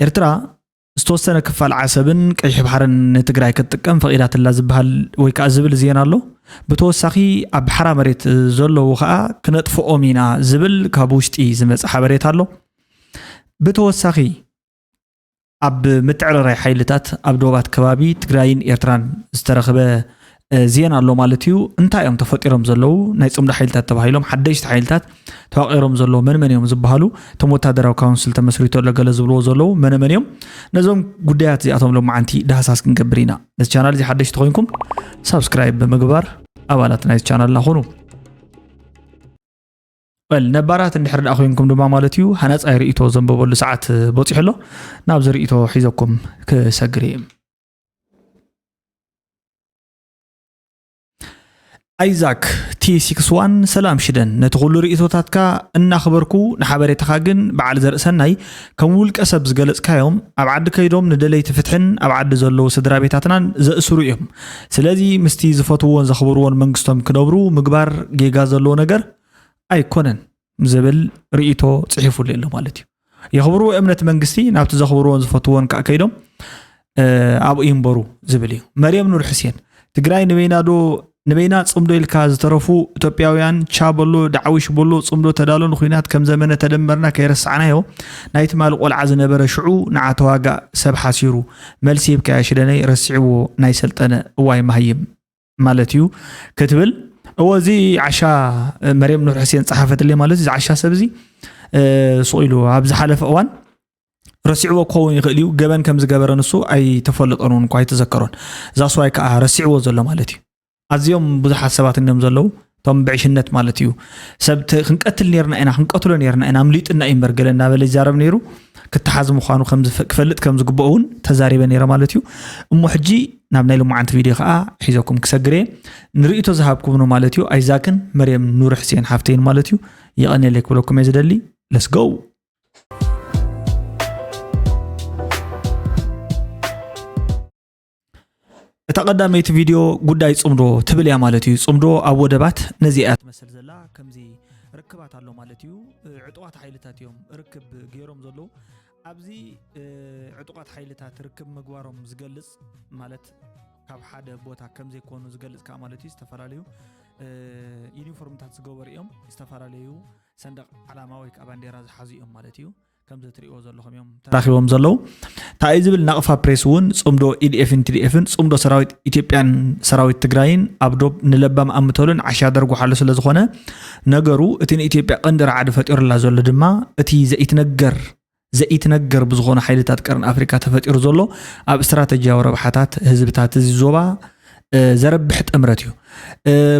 ኤርትራ ዝተወሰነ ክፋል ዓሰብን ቀይሕ ባሕርን ንትግራይ ክትጥቀም ፈቒዳትላ ዝበሃል ወይ ከዓ ዝብል ዜና ኣሎ። ብተወሳኺ ኣብ ሓራ መሬት ዘለዉ ከዓ ክነጥፍኦም ኢና ዝብል ካብ ውሽጢ ዝመፀ ሓበሬታ ኣሎ። ብተወሳኺ ኣብ ምትዕርራይ ሓይልታት ኣብ ዶባት ከባቢ ትግራይን ኤርትራን ዝተረኽበ ዜና ኣሎ ማለት እዩ። እንታይ እዮም ተፈጢሮም ዘለዉ ናይ ፅምዶ ሓይልታት ተባሂሎም ሓደሽቲ ሓይልታት ተዋቒሮም ዘለዉ መን መን እዮም ዝበሃሉ? እቶም ወታደራዊ ካውንስል ተመስሪቶ ኣሎ ገለ ዝብልዎ ዘለዉ መን መን እዮም? ነዞም ጉዳያት እዚኣቶም ሎማዓንቲ ዳህሳስ ክንገብር ኢና። ነዚ ቻናል እዚ ሓደሽቲ ኮይንኩም ሳብስክራይብ ብምግባር ኣባላት ናይዚ ቻናልና ኹኑ። በል ነባራት እንድሕር ደኣ ኮይንኩም ድማ ማለት እዩ ሃናፃይ ርእይቶ ዘንበበሉ ሰዓት በፂሑ ኣሎ። ናብዚ ርእይቶ ሒዘኩም ክሰግር እየ። ኣይዛክ ቲ ሲክስ ዋን ሰላም ሽደን፣ ነቲ ኩሉ ርእይቶታትካ እናኽበርኩ ንሓበሬታኻ ግን በዓል ዘርእሰናይ ከም ውልቀ ሰብ ዝገለጽካዮም ኣብ ዓዲ ከይዶም ንደለይቲ ፍትሕን ኣብ ዓዲ ዘለዉ ስድራ ቤታትናን ዘእስሩ እዮም። ስለዚ ምስቲ ዝፈትውዎን ዘኽብርዎን መንግስቶም ክነብሩ ምግባር ጌጋ ዘለዎ ነገር ኣይኮነን ዝብል ርእይቶ ጽሒፉሉ ኣሎ ማለት እዩ። የኽብርዎ እምነት መንግስቲ ናብቲ ዘኽብርዎን ዝፈትዎን ከዓ ከይዶም ኣብኡ ይንበሩ ዝብል እዩ። መርየም ኑር ሕሴን ትግራይ ንበይና ዶ ንበይና ጽምዶ ኢልካ ዝተረፉ ኢትዮጵያውያን ቻ በሎ ዳዕዊሽ በሎ ጽምዶ ተዳሎ ንኩናት ከም ዘመነ ተደመርና ከይረሳዕናዮ ናይ ትማሊ ቆልዓ ዝነበረ ሽዑ ንዓ ተዋጋእ ሰብ ሓሲሩ መልሲ ሂብካያ ሽደነይ ረሲዕዎ ናይ ሰልጠነ እዋይ መሃይም ማለት እዩ ክትብል እዎ እዚ ዓሻ መርየም ኑር ሕሴን ጸሓፈትለይ ማለት እዚ ዓሻ ሰብ እዚ ስቕ ኢሉ ኣብ ዝሓለፈ እዋን ረሲዕዎ ክኸውን ይኽእል እዩ። ገበን ከም ዝገበረ ንሱ ኣይተፈለጦን እውን እኳ ኣይተዘከሮን። እዛ ስዋይ ከዓ ረሲዕዎ ዘሎ ማለት እዩ። ኣዝዮም ብዙሓት ሰባት እንዮም ዘለዉ እቶም ብዕሽነት ማለት እዩ። ሰብ ክንቀትል ነርና ኢና ክንቀትሎ ነርና ኢና ኣምሊጥና እዩ እምበር ገለ እናበለ ይዛረብ ነይሩ። ክተሓዝ ምዃኑ ክፈልጥ ከም ዝግብኦ እውን ተዛሪበ ነይረ ማለት እዩ። እሞ ሕጂ ናብ ናይ ልሙዓንቲ ቪድዮ ከዓ ሒዘኩም ክሰግር እየ። ንርእይቶ ዝሃብኩምኑ ማለት እዩ ኣይዛክን መርየም ኑር ሕሴን ሓፍተይን ማለት እዩ። የቐንየለይ ክብለኩም እየ ዝደሊ። ለስጎ እታ ቀዳመይቲ ቪድዮ ጉዳይ ፅምዶ ትብል እያ ማለት እዩ። ፅምዶ ኣብ ወደባት ነዚ እያ ትመስል ዘላ። ከምዚ ርክባት ኣሎ ማለት እዩ። ዕጡቓት ሓይልታት እዮም ርክብ ገይሮም ዘለዉ። ኣብዚ ዕጡቓት ሓይልታት ርክብ ምግባሮም ዝገልፅ ማለት ካብ ሓደ ቦታ ከም ዘይኮኑ ዝገልፅ ከዓ ማለት እዩ። ዝተፈላለዩ ዩኒፎርምታት ዝገበሩ እዮም። ዝተፈላለዩ ሰንደቕ ዓላማ ወይ ከዓ ባንዴራ ዝሓዙ እዮም ማለት እዩ። ከምዚ ትሪእዎ ዘለኹም እዮም ተራኺቦም ዘለዉ። እንታይ እዩ ዝብል ናቕፋ ፕሬስ እውን ፅምዶ ኢዲኤፍን ቲዲኤፍን ፅምዶ ሰራዊት ኢትዮጵያን ሰራዊት ትግራይን ኣብ ዶብ ንለባም ኣምተሉን ዓሻ ደርጉሓሉ ስለ ዝኾነ ነገሩ እቲ ንኢትዮጵያ ቀንዲ ረዓዲ ፈጢሩላ ዘሎ ድማ እቲ ዘኢትነገር ዘኢትነገር ብዝኾነ ሓይልታት ቀርን ኣፍሪካ ተፈጢሩ ዘሎ ኣብ ስትራተጂያዊ ረብሓታት ህዝብታት እዚ ዞባ ዘረብሕ ጥምረት እዩ።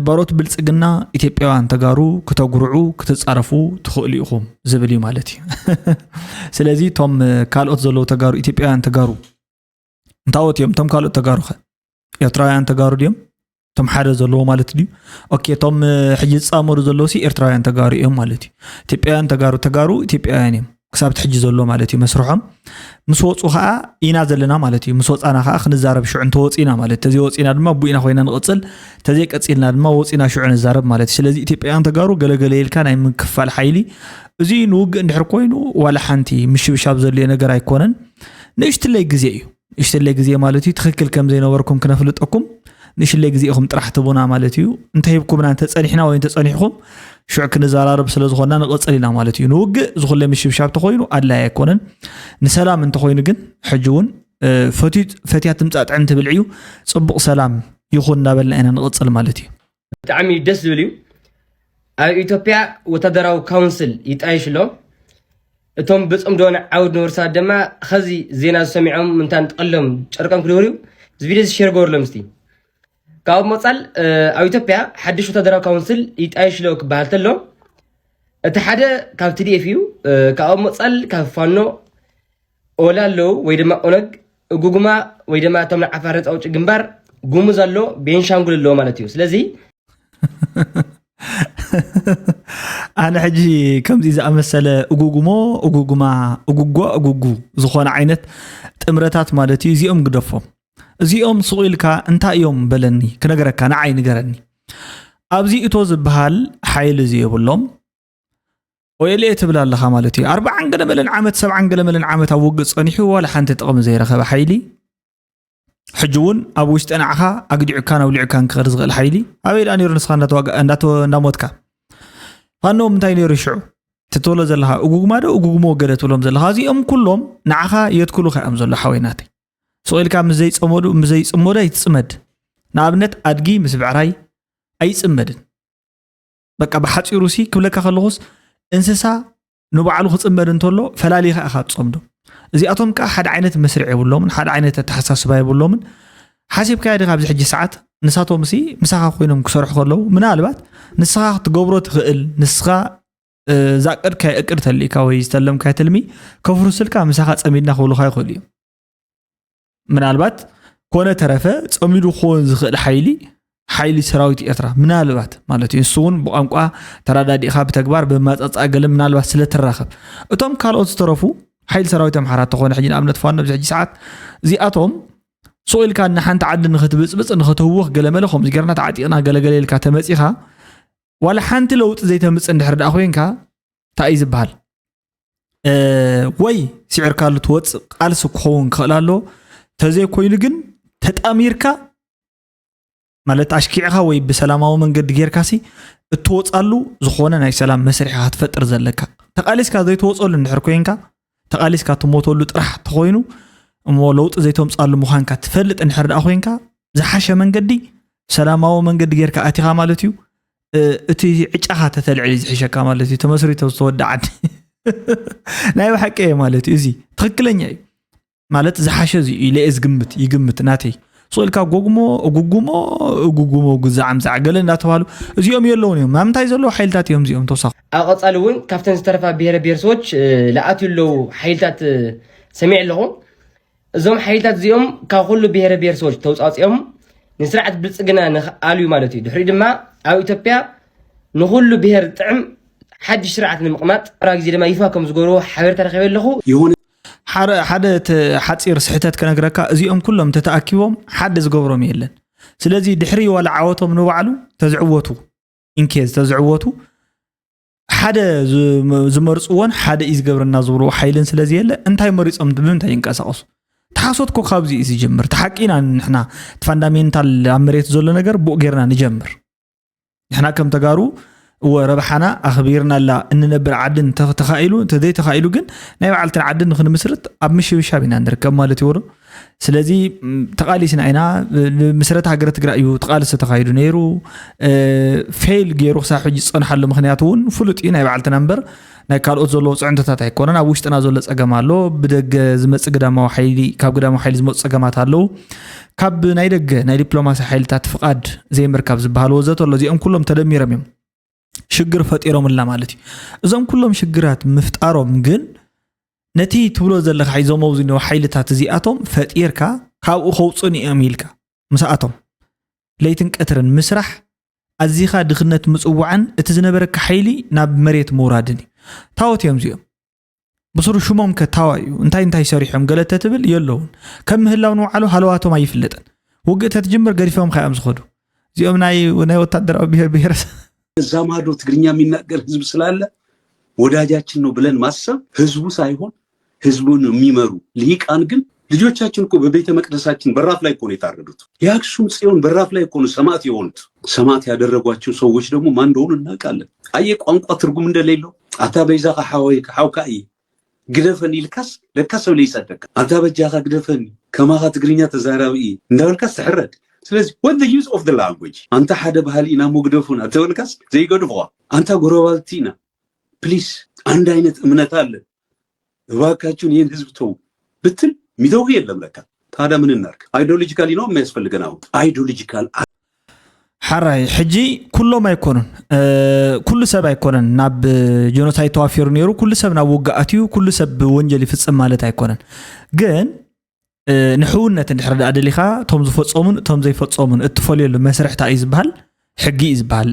ባሮት ብልፅግና ኢትዮጵያውያን ተጋሩ ክተጉርዑ ክትፃረፉ ትኽእሉ ኢኹም ዝብል እዩ ማለት እዩ። ስለዚ እቶም ካልኦት ዘለዉ ተጋሩ ኢትዮጵያውያን ተጋሩ እንታወት እዮም እቶም ካልኦት ተጋሩ ከ ኤርትራውያን ተጋሩ ድዮም እቶም ሓደ ዘለዎ ማለት ድዩ? ኦኬ እቶም ሕጂ ዝፃመዱ ዘለዉ ሲ ኤርትራውያን ተጋሩ እዮም ማለት እዩ። ኢትዮጵያውያን ተጋሩ ተጋሩ ኢትዮጵያውያን እዮም ክሳብ ሕጂ ዘሎ ማለት እዩ መስርሖም። ምስ ወፁ ከዓ ኢና ዘለና ማለት እዩ። ምስ ወፃና ከዓ ክንዛረብ ሽዑ እንተወፂና ማለት ተዘይወፂና ድማ ቡኢና ኮይና ንቕፅል ተዘይቀፂልና ድማ ወፂና ሽዑ ንዛረብ ማለት እዩ። ስለዚ ኢትዮጵያውያን ተጋሩ ገለገለ ኢልካ ናይ ምክፋል ሓይሊ እዚ ንውግእ እንድሕር ኮይኑ ዋላ ሓንቲ ምሽብሻብ ዘድልዮ ነገር ኣይኮነን። ንእሽትለይ ግዜ እዩ። ንእሽትለይ ግዜ ማለት እዩ ትኽክል ከም ዘይነበርኩም ክነፍልጠኩም ንእሽትለይ ግዜ ኢኹም ጥራሕ ትቡና ማለት እዩ። እንተሂብኩምና እንተፀኒሕና ወይ እንተፀኒሕኩም ሽዑ ክንዘራረብ ስለ ዝኾንና ንቐፅል ኢና ማለት እዩ። ንውግእ ዝኹለ ምሽብሻብ ተኾይኑ ኣድላይ ኣይኮነን። ንሰላም እንተኾይኑ ግን ሕጂ እውን ፈትያ ትምፃእ ጥዕም ትብል እዩ። ፅቡቕ ሰላም ይኹን እናበልና ኢና ንቕፅል ማለት እዩ። ብጣዕሚ ደስ ዝብል እዩ። ኣብ ኢትዮጵያ ወታደራዊ ካውንስል ይጣየሽ ኣሎ። እቶም ብፅምዶ ንዓውድ ንወርሳ ድማ ኸዚ ዜና ዝሰሚዖም ምንታን ጠሎም ጨርቆም ክድውር እዩ። እዚ ቪድዮ እዚ ሼር ገበርሎም እስቲ። ካብ መፃል ኣብ ኢትዮጵያ ሓድሽ ወታደራዊ ካውንስል ይጣየሽ ኣሎ ክበሃል ተሎ እቲ ሓደ ካብ ቲዲኤፍ እዩ። ካብ መፃል ካብ ፋኖ ኦላ ኣለዉ ወይ ድማ ኦነግ እጉጉማ ወይ ድማ እቶም ናይ ዓፋር ነፃ ኣውጪ ግንባር ጉሙዝ ኣሎ ቤንሻንጉል ኣለዎ ማለት እዩ። ስለዚ ኣነ ሕጂ ከምዚ ዝኣመሰለ እጉጉሞ እጉጉማ እጉጓ እጉጉ ዝኾነ ዓይነት ጥምረታት ማለት እዩ እዚኦም ግደፎም። እዚኦም ሱቕ ኢልካ እንታይ እዮም በለኒ ክነግረካ ንዓይ ንገረኒ። ኣብዚ እቶ ዝበሃል ሓይሊ እዚ የብሎም። ኦኤልኤ ትብል ኣለኻ ማለት እዩ። ኣርባዓን ገለ መለን ዓመት፣ ሰብዓን ገለ መለን ዓመት ኣብ ውግእ ጸኒሑ ዋላ ሓንቲ ጥቕሚ ዘይረኸበ ሓይሊ፣ ሕጂ እውን ኣብ ውሽጢ ንዓኻ ኣግዲዑካን ኣውሊዑካን ክኸድ ዝኽእል ሓይሊ ኣበይ ደኣ ነይሩ? ንስኻ እንዳተዋጋ-፣ እንዳተ-፣ እንዳሞትካ ፋኖ እንታይ ነይሩ ሽዑ? ትትብሎ ዘለኻ እጉግማ ዶ እጉግሞ ገለ ትብሎም ዘለኻ? እዚኦም ኩሎም ንዓኻ የትክሉኻ እዮም ዘሎ ሓወይ ናተይ። ስቕ ኢልካ ምስ ዘይጸመዱ፣ ምስ ዘይጽመዱ ኣይትጽመድ። ንኣብነት ኣድጊ ምስ ብዕራይ ኣይጽመድን። በቃ ብሓጺሩ ሲ ክብለካ ከለኹስ እንስሳ ንባዕሉ ክጽመድ እንተሎ ፈላሊኻ ኢኻ ትጸምዶ። እዚኣቶም ከኣ ሓደ ዓይነት መስርዕ የብሎምን፣ ሓደ ዓይነት ኣተሓሳስባ የብሎምን። ሓሲብካዮ ዲኻ ኣብዚ ሕጂ ሰዓት ንሳቶም ሲ ምሳኻ ኮይኖም ክሰርሑ ከለዉ ምናልባት ንስኻ ክትገብሮ ትኽእል፣ ንስኻ፣ እ፣ ዛቀድካዮ እቅድ ተልእካ ወይ ዝተለምካዮ ትልሚ ከፍርስልካ ምሳኻ ጸሚድና ክብሉኻ ይኽእሉ እዮም። ምናልባት ኮነ ተረፈ ጸሚዱ ክኸውን ዝኽእል ሓይሊ፣ ሓይሊ ሰራዊት ኤርትራ ምናልባት ማለት እዩ። ንሱ እውን ብቋንቋ ተረዳዲእኻ ብተግባር ብመጻጻ ገለ ምናልባት ስለ ትራኸብ። እቶም ካልኦት ዝተረፉ ሓይሊ ሰራዊት ኣምሓራ እንተኾነ ሕጂ ንኣብነት ፋኖ ኣብዚ ሕጂ ሰዓት እዚኣቶም ሱቕ ኢልካ ንሓንቲ ዓዲ ንኽትብጽብጽ ንኽትህውኽ ገለ መለ ከምዚ ጌርና ተዓጢቕና ገለገለ ኢልካ ተመጺኻ ዋላ ሓንቲ ለውጢ ዘይተምጽእ እንድሕር ደኣ ኮይንካ እንታይ እዩ ዝበሃል? እ፣ ወይ ስዒርካሉ ትወጽእ ቃልሲ ክኸውን ክኽእል ኣለዎ። ተዘይኮይኑ ግን ተጣሚርካ ማለት ኣሽኪዕኻ ወይ ብሰላማዊ መንገዲ ጌርካሲ እትወጻሉ ዝኾነ ናይ ሰላም መስርሕ ኢኻ ክትፈጥር ዘለካ። ተቓሊስካ ዘይትወጸሉ እንድሕር ኮይንካ፣ ተቓሊስካ ትሞተሉ ጥራሕ ተኾይኑ እሞ ለውጢ ዘይተምጻሉ ምዃንካ ትፈልጥ እንድሕር ደኣ ኮይንካ ዝሓሸ መንገዲ ሰላማዊ መንገዲ ጌርካ ኣቲኻ ማለት እዩ። እ፣ እቲ ዕጫኻ ተተልዕል እዩ ዝሕሸካ ማለት እዩ። ተመስሪቶ ዝተወደ ዓዲ ናይ ብሓቂ እየ ማለት እዩ። እዚ ትኽክለኛ እዩ ማለት ዝሓሸ እዚ እዩ ኢለ እየ ዝግምት፣ ይግምት ናተይ። ስቕ ኢልካ ጎግሞ፣ እጉጉሞ፣ እጉጉሞ፣ ግዛዕ ምዛዕ ገለ እንዳተባሉ እዚኦም የለውን እዮም። ኣብ ምንታይ ዘለዉ ሓይልታት እዮም እዚኦም ተወሳኺ? ኣብ ቀጻሊ እውን ካብተን ዝተረፋ ብሄረ ብሄረሰቦች፣ እ፣ ለኣትዩ ኣለዉ ሓይልታት፣ እ፣ ሰሚዐ ኣለኹ። እዞም ሓይልታት እዚኦም ካብ ኩሉ ብሄረ ብሄረሰቦች ተውጻጺኦም ንስርዓት ብልጽግና ንኽኣልዩ ማለት እዩ። ድሕሪኡ ድማ ኣብ ኢትዮጵያ ንኹሉ ብሄር ጥዕም ሓድሽ ስርዓት ንምቕማጥ ራ ግዜ ድማ ይፋ ከም ዝገብርዎ ሓበሬታ ረኺበ ኣለኹ። የሆነ ሓደ፣ ሓደ እቲ ሓጺር ስሕተት ከነግረካ፣ እዚኦም ኩሎም ተተኣኪቦም ሓደ ዝገብሮም የለን። ስለዚ ድሕሪ ዋላ ዓወቶም ንባዕሉ ተዝዕወቱ፣ ኢንኬዝ ተዝዕወቱ፣ ሓደ ዝመ-፣ ዝመርጽዎን ሓደ እዩ ዝገብረና ዝብልዎ ሓይልን ስለ ዘየለ፣ እንታይ መሪጾም ብምንታይ ይንቀሳቐሱ? እቲ ሓሶት እኮ ካብዚ እዩ ዝጅምር። እቲ ሓቂ ኢና ንሕና፣ እቲ ፋንዳሜንታል ኣብ መሬት ዘሎ ነገር ብኡ ጌርና ንጀምር። ንሕና ከም ተጋሩ፣ እወ፣ ረብሓና ኣኽቢርናላ እንነብር ዓዲ እንተ-፣ ተኻኢሉ፣ እንተዘይተኻኢሉ ግን ናይ ባዕልትና ዓዲ ንኽንምስርት ኣብ ምሽብሻብ ኢና ንርከብ ማለት እዩ ዶ? ስለዚ፣ ም፣ ተቓሊስና ኢና። ንምስረታ ሃገረ ትግራይ እዩ እቲ ቃልሲ ተኻይዱ ነይሩ። እ፣ ፌል ገይሩ ክሳብ ሕጂ ዝጸንሓሉ ምኽንያት እውን ፍሉጥ እዩ፣ ናይ ባዕልትና እምበር ናይ ካልኦት ዘለዎ ጽዕንቶታት ኣይኮነን። ኣብ ውሽጥና ዘሎ ጸገም ኣሎ። ብደገ ዝመጽእ ግዳማዊ ሓይሊ፣ ካብ ግዳማዊ ሓይሊ ዝመጹ ጸገማት ኣለዉ። ካብ ናይ ደገ ናይ ዲፕሎማሲ ሓይልታት ፍቓድ ዘይምርካብ ዝበሃል ወዘተ ኣሎ። እዚኦም ኩሎም ተደሚሮም እዮም ሽግር ፈጢሮምልና ማለት እዩ። እዞም ኩሎም ሽግራት ምፍጣሮም ግን ነቲ ትብሎ ዘለኻ ሒዞሞ ዝኒኦ ሓይልታት እዚኣቶም ፈጢርካ ካብኡ ከውፅኡኒ እዮም ኢልካ ምስኣቶም ለይትን ቀትርን ምስራሕ ኣዚኻ ድኽነት ምጽዋዕን እቲ ዝነበረካ ሓይሊ ናብ መሬት ምውራድን እዩ። ታወት እዮም እዚኦም። ብስሩ ሽሞም ከ ታዋ እዩ። እንታይ እንታይ ሰሪሖም ገለ ተትብል የለውን። ከም ምህላው ንባዕሉ ሃለዋቶም ኣይፍለጥን። ውግእ ተትጅምር ገዲፎምካ እዮም ዝኸዱ። እዚኦም ናይ፣ ናይ ወታደራዊ ብሄር ብሄረሰብ። እዛ ማዶ ትግርኛ የሚናገር ህዝብ ስላለ ወዳጃችን ነው ብለን ማሰብ፣ ህዝቡ ሳይሆን ህዝቡን የሚመሩ ልሂቃን ግን ልጆቻችን እኮ በቤተ መቅደሳችን በራፍ ላይ እኮ ነው የታረዱት። የአክሱም ጽዮን በራፍ ላይ እኮ ነው ሰማዕት የሆኑት። ሰማዕት ያደረጓቸው ሰዎች ደግሞ ማን እንደሆኑ እናውቃለን። አየህ ቋንቋ ትርጉም እንደሌለው። ኣታ በይዛኻ ሓወይካ፣ ሓውካ እየ፣ ግደፈኒ ኢልካስ ለካ ሰብ ለይጸደካ። ኣታ በጃኻ ግደፈኒ፣ ከማኻ ትግርኛ ተዛራቢ እየ እንዳበልካስ ትሕረድ። ስለዚ what the use of the language? ኣንታ ሓደ ባህሊ ኢና እሞ ግደፉና እንተበልካስ ዘይገድፉኻ። ኣንታ ጎረባብቲ ኢና፣ ፕሊስ፣ አንድ አይነት እምነት አለ፣ እባካችሁን ይህን ህዝብ ተው ብትል የሚተው የለም ለካ። ታዲያ ምን እናርግ? አይዲዮሎጂካሊ ነው የሚያስፈልገን አሁን። አይዲዮሎጂካል። ሓራይ፣ ሕጂ ኩሎም ኣይኮኑን፣ እ፣ ኩሉ ሰብ ኣይኮነን ናብ ጀኖሳይድ ተዋፊሩ ነይሩ፣ ኩሉ ሰብ ናብ ውግእ ኣትዩ፣ ኩሉ ሰብ ወንጀል ይፍጽም ማለት ኣይኮነን። ግን፣ እ፣ ንሕውነት እንድሕር ደኣ ደሊኻ፣ እቶም ዝፈጸሙን እቶም ዘይፈጸሙን እትፈልየሉ መስርሕ እንታይ እዩ ዝበሃል? ሕጊ እዩ ዝበሃል።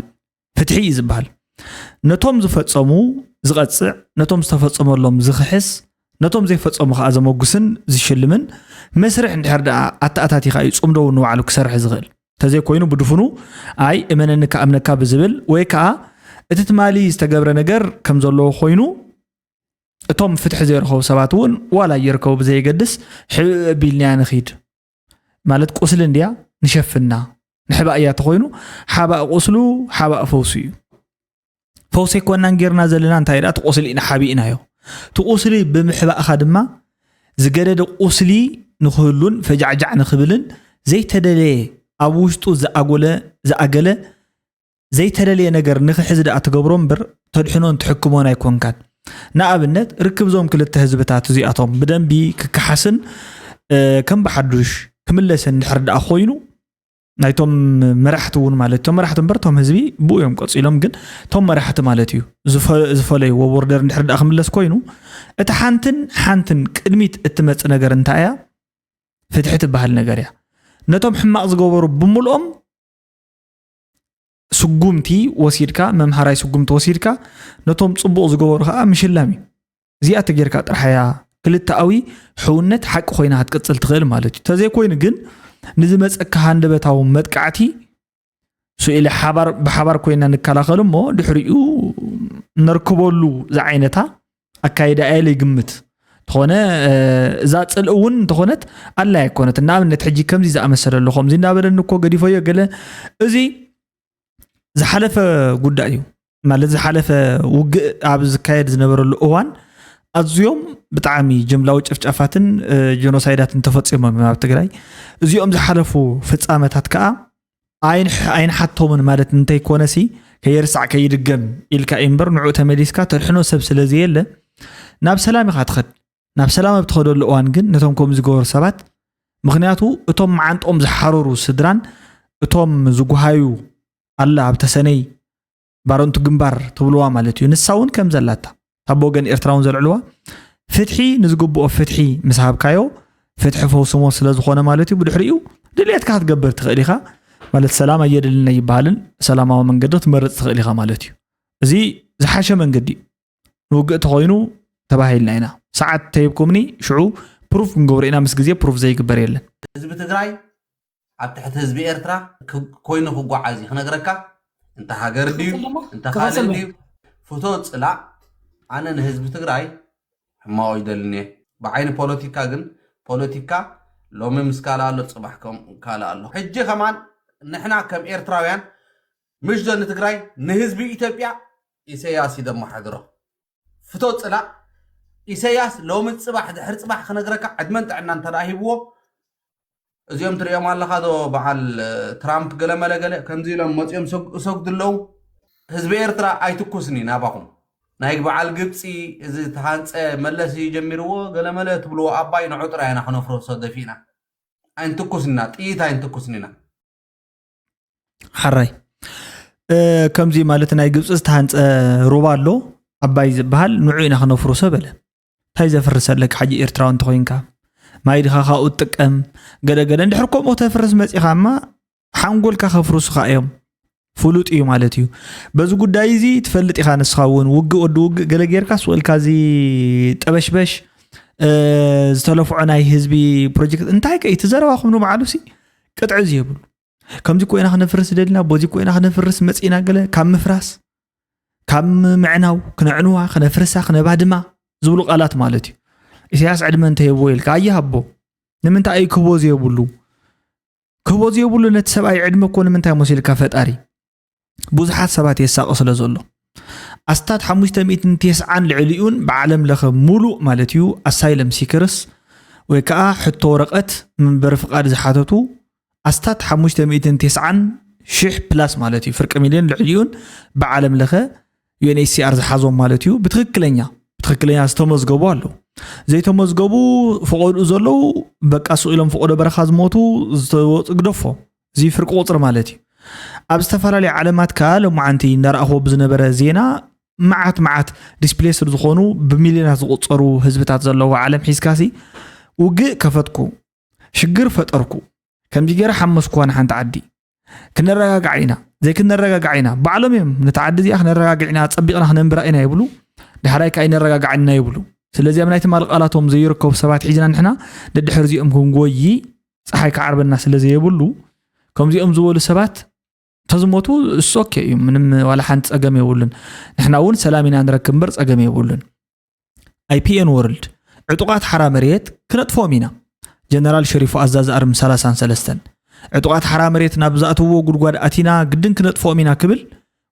ፍትሒ እዩ ዝበሃል። ነቶም ዝፈጸሙ ዝቐጽዕ፣ ነቶም ዝተፈጸመሎም ዝኽሕስ፣ ነቶም ዘይፈጸሙ ከኣ ዘመጉስን ዝሽልምን መስርሕ እንድሕር ደኣ ኣተኣታቲኻ እዩ ጽምዶ እውን ንባዕሉ ክሰርሕ ዝኽእል። እንተዘይኮይኑ ብድፉኑ፣ ኣይ እመነኒ ክኣምነካ ብዝብል ወይ ከኣ እቲ ትማሊ ዝተገብረ ነገር ከም ዘለዎ ኮይኑ፣ እቶም ፍትሒ ዘይረኸቡ ሰባት እውን ዋላ ይርከቡ ብዘየገድስ፣ ሕብእ ቢልናያ ንኺድ ማለት፣ ቁስሊ እንድያ ንሸፍና፣ ንሕባእ እያ ተኾይኑ፣ ሓባእ ቁስሉ ሓባእ ፈውሱ እዩ። ፈውሲ ኣይኮናን ጌርና ዘለና፣ እንታይ ደኣ፣ እቲ ቁስሊ ኢና ሓቢእናዮ። እቲ ቁስሊ ብምሕባእኻ ድማ ዝገደደ ቁስሊ ንክህሉን ፈጃዕጃዕ ንክብልን ዘይተደለየ ኣብ ውሽጡ ዝኣጎለ ዝኣገለ ዘይተደለየ ነገር ንክሕዝ ደኣ ትገብሮ እምበር፣ ተድሕኖን ትሕክሞን ኣይኮንካን። ንኣብነት፣ ርክብ ዞም ክልተ ህዝብታት እዚኣቶም ብደንቢ ክከሓስን ከም ብሓዱሽ ክምለሰን ድሕር ደኣ ኮይኑ፣ ናይቶም መራሕቲ እውን ማለት፣ እቶም መራሕቲ እምበር፣ እቶም ህዝቢ ብኡ እዮም ቀፂሎም። ግን እቶም መራሕቲ ማለት እዩ ዝፈለይዎ ቦርደር እንድሕር ደኣ ክምለስ ኮይኑ፣ እቲ ሓንትን ሓንትን ቅድሚት እትመፅ ነገር እንታይ እያ? ፍትሒ ትበሃል ነገር እያ። ነቶም ሕማቕ ዝገበሩ ብምልኦም ስጉምቲ ወሲድካ፣ መምሃራይ ስጉምቲ ወሲድካ፣ ነቶም ፅቡቕ ዝገበሩ ከዓ ምሽላም እዩ። እዚኣ ተጌርካ ጥራሕ እያ ክልተኣዊ ሕውነት ሓቂ ኮይና ክትቅፅል ትኽእል ማለት እዩ። ተዘይኮይኑ ግን፣ ንዝመፀካ ሃንደበታዊ መጥቃዕቲ ስኢለ ሓባር ብሓባር ኮይና ንከላኸል እሞ፣ ድሕሪኡ ነርክበሉ ዝዓይነታ ኣካይዳ እያ ኢለ ይግምት። ተኾነ እዛ ፅልኢ እውን እንተኾነት ኣላ ኣይኮነት። ንኣብነት ሕጂ ከምዚ ዝኣመሰለ ኣሎ፣ ከምዚ እናበለኒ እኮ ገዲፈዮ ገለ፣ እዚ ዝሓለፈ ጉዳይ እዩ። ማለት፣ ዝሓለፈ ውግእ ኣብ ዝካየድ ዝነበረሉ እዋን ኣዝዮም ብጣዕሚ ጅምላዊ ጭፍጨፋትን ጀኖሳይዳትን ተፈፂሞም እዮም ኣብ ትግራይ። እዚኦም ዝሓለፉ ፍፃመታት ከዓ ኣይንሓቶምን ማለት እንተይኮነሲ፣ ከየርሳዕ ከይድገም ኢልካ እዩ እምበር፣ ንዑ ተመሊስካ ተድሕኖ ሰብ ስለ ዘየለ፣ ናብ ሰላም ኢኻ ትኸድ። ናብ ሰላም ኣብ ትኸደሉ እዋን ግን ነቶም ከምኡ ዝገበሩ ሰባት፣ ምኽንያቱ እቶም መዓንጦም ዝሓረሩ ስድራን እቶም ዝጉሃዩ ኣላ ኣብ ተሰነይ ባረንቱ ግንባር ትብልዋ ማለት እዩ። ንሳ እውን ከም ዘላታ፣ ካብ ወገን ኤርትራ እውን ዘልዕልዋ፣ ፍትሒ ንዝግብኦ ፍትሒ ምስ ሃብካዮ፣ ፍትሒ ፈውስሞ ስለ ዝኾነ ማለት እዩ። ብድሕሪኡ ድልየትካ ክትገብር ትኽእል ኢኻ። ማለት፣ ሰላም ኣየድልን ኣይበሃልን፣ ሰላማዊ መንገዲ ክትመርጽ ትኽእል ኢኻ ማለት እዩ። እዚ ዝሓሸ መንገዲ እዩ። ንውግእ ተኾይኑ ተባሂልና ኢና። ሰዓት ተሂብኩምኒ፣ ሽዑ ፕሩፍ ክንገብሮ ኢና። ምስ ግዜ ፕሩፍ ዘይግበር የለን። ህዝቢ ትግራይ ኣብ ትሕቲ ህዝቢ ኤርትራ ክ-፣ ኮይኑ ክጓዓዝ እዩ። ክነግረካ፣ እንተ ሃገር ድዩ፣ ክፍል ድማ፣ እንተ ክፍል ካልእ ድማ። ድዩ፣ ፍቶ ጽላእ፣ ኣነ ንህዝቢ ትግራይ ሕማቑ ይደልን እየ። ብዓይኒ ፖለቲካ ግን፣ ፖለቲካ ሎሚ ምስ ካልእ ኣሎ፣ ጽባሕ ከም ካልእ ኣሎ። ሕጂ ከማን ንሕና ከም ኤርትራውያን፣ ምሽ ዶ ንትግራይ፣ ንህዝቢ ኢትዮጵያ ኢሰያስ እዩ ደመሓድሮ። ፍቶ ጽላእ፣ ኢሰያስ ሎሚ ጽባሕ፣ ድሕሪ ጽባሕ ክነግረካ፣ ዕድመን ጥዕና እንተ ደኣ ሂብዎ፣ እዚኦም ትሪኦም ኣለኻ ዶ፣ በዓል፣ እ፣ ትራምፕ ገለመለ ገለ፣ ከምዚ ኢሎም መጺኦም ሰግ-፣ እሰግዱ ኣለዉ። ህዝቢ ኤርትራ ኣይትኩስኒ ናባኹም። ናይ በዓል ግብጺ፣ እዚ ተሃንጸ መለስ እዩ ጀሚርዎ፣ ገለመለ ትብልዎ ኣባይ ንዑ ጥራይ ኢና ክነፍርሶ ደፊእና። ኣይንትኩስና፣ ጥይት ኣይንትኩስን ኢና። ሓራይ። እ፣ ከምዚ ማለት፣ ናይ ግብጺ ዝተሃንጸ ሩባ ኣሎ፣ ኣባይ ዝበሃል፣ ንዑ ኢና ክነፍርሶ በለ። እንታይ ዘፍርሰለካ ሕጂ ኤርትራዊ እንተኾይንካ? ማይ ድኻ ካብኡ ትጥቀም? ገለ ገለ። እንድሕር ከምኡ ተፍርስ መጺኻ እማ፣ ሓንጎልካ ከፍርሱኻ እዮም። ፍሉጥ እዩ ማለት እዩ። በዚ ጉዳይ እዚ ትፈልጥ ኢኻ ንስኻ እውን፣ ውግእ ወዲ ውግእ ገለ ጌርካ ስቕ ኢልካ እዚ ጠበሽበሽ፣ እ፣ ዝተለፍዖ ናይ ህዝቢ ፕሮጀክት፣ እንታይ ከ እቲ ዘረባኹም ንባዕሉ ሲ ቅጥዒ ዝየብሉ። ከምዚ ኮይና ክነፍርስ ደሊና፣ በዚ ኮይና ክነፍርስ መጺና፣ ገለ ካብ ምፍራስ፣ ካብ ምዕናው፣ ክነዕንዋ፣ ክነፍርሳ፣ ክነባድማ ዝብሉ ቃላት ማለት እዩ። ኢሳያስ ዕድመ እንተሂብዎ ኢልካ፣ ኣይሃቦ። ንምንታይ እዩ ክህቦ ዘየብሉ? ክህቦ ዘየብሉ ነቲ ሰብኣይ ዕድመ እኮ ንምንታይ መሲልካ ፈጣሪ? ብዙሓት ሰባት የሳቒ ስለ ዘሎ። ኣስታት ሓሙሽተ ሚእትን ተስዓን ልዕሊኡን ብዓለም ለኸ ሙሉእ ማለት እዩ፣ ኣሳይለም ሲከርስ ወይ ከዓ ሕቶ ወረቐት መንበሪ ፍቓድ ዝሓተቱ ኣስታት ሓሙሽተ ሚእትን ተስዓን ሽሕ ፕላስ ማለት እዩ፣ ፍርቂ ሚልዮን ልዕሊኡን ብዓለም ለኸ ዩ ኤን ኤች ሲ ኣር ዝሓዞም ማለት እዩ። ብትኽክለኛ፣ ብትኽክለኛ ዝተመዝገቡ ኣለዉ። ዘይተመዝገቡ፣ ፈቐድኡ ዘለዉ፣ በቃ ስቕ ኢሎም ፈቐዶ በረኻ ዝሞቱ፣ ዝተወፁ፣ ግደፎ። እዚ ፍርቂ ቁፅሪ ማለት እዩ። ኣብ ዝተፈላለዩ ዓለማት ከኣ ሎማዓንቲ እንዳረኣኽዎ ብዝነበረ ዜና፣ መዓት መዓት ዲስፕሌስድ ዝኾኑ፣ ብሚልዮናት ዝቑጸሩ ህዝብታት ዘለዎ ዓለም ሒዝካሲ፣ ውግእ ከፈትኩ፣ ሽግር ፈጠርኩ፣ ከምዚ ገይረ ሓመስኩዋ ንሓንቲ ዓዲ፣ ክነረጋግዓ ኢና፣ ዘይክነረጋግዓ ኢና፣ ባዕሎም እዮም ነታ ዓዲ እዚኣ ክነረጋግዕ ኢና፣ ጸቢቕና ክነንብራ ኢና ይብሉ፣ ዳሕራይ ከኣ ኣይነረጋግዓን ኢና ይብሉ። ስለዚ ኣብ ናይ ትማሊ ቃላቶም ዘይርከቡ ሰባት ሒዝና ንሕና ደድሕሪ እዚኦም ክንጎዪ ጸሓይ ክዓርበና ስለ ዘየብሉ፣ ከምዚኦም ዝበሉ ሰባት ተዝሞቱ እሱ ኦኬ እዩ፣ ምንም ዋላ ሓንቲ ጸገም የብሉን። ንሕና እውን ሰላም ኢና ንረክብ እምበር ጸገም የብሉን። ኣይፒኤን ወርልድ፣ ዕጡቓት ሓራ መሬት ክነጥፍኦም ኢና። ጀነራል ሸሪፎ፣ ኣዛዚ ኣርሚ ሰላሳን ሰለስተን፣ ዕጡቓት ሓራ መሬት ናብ ዝኣተውዎ ጉድጓድ ኣቲና ግድን ክነጥፍኦም ኢና ክብል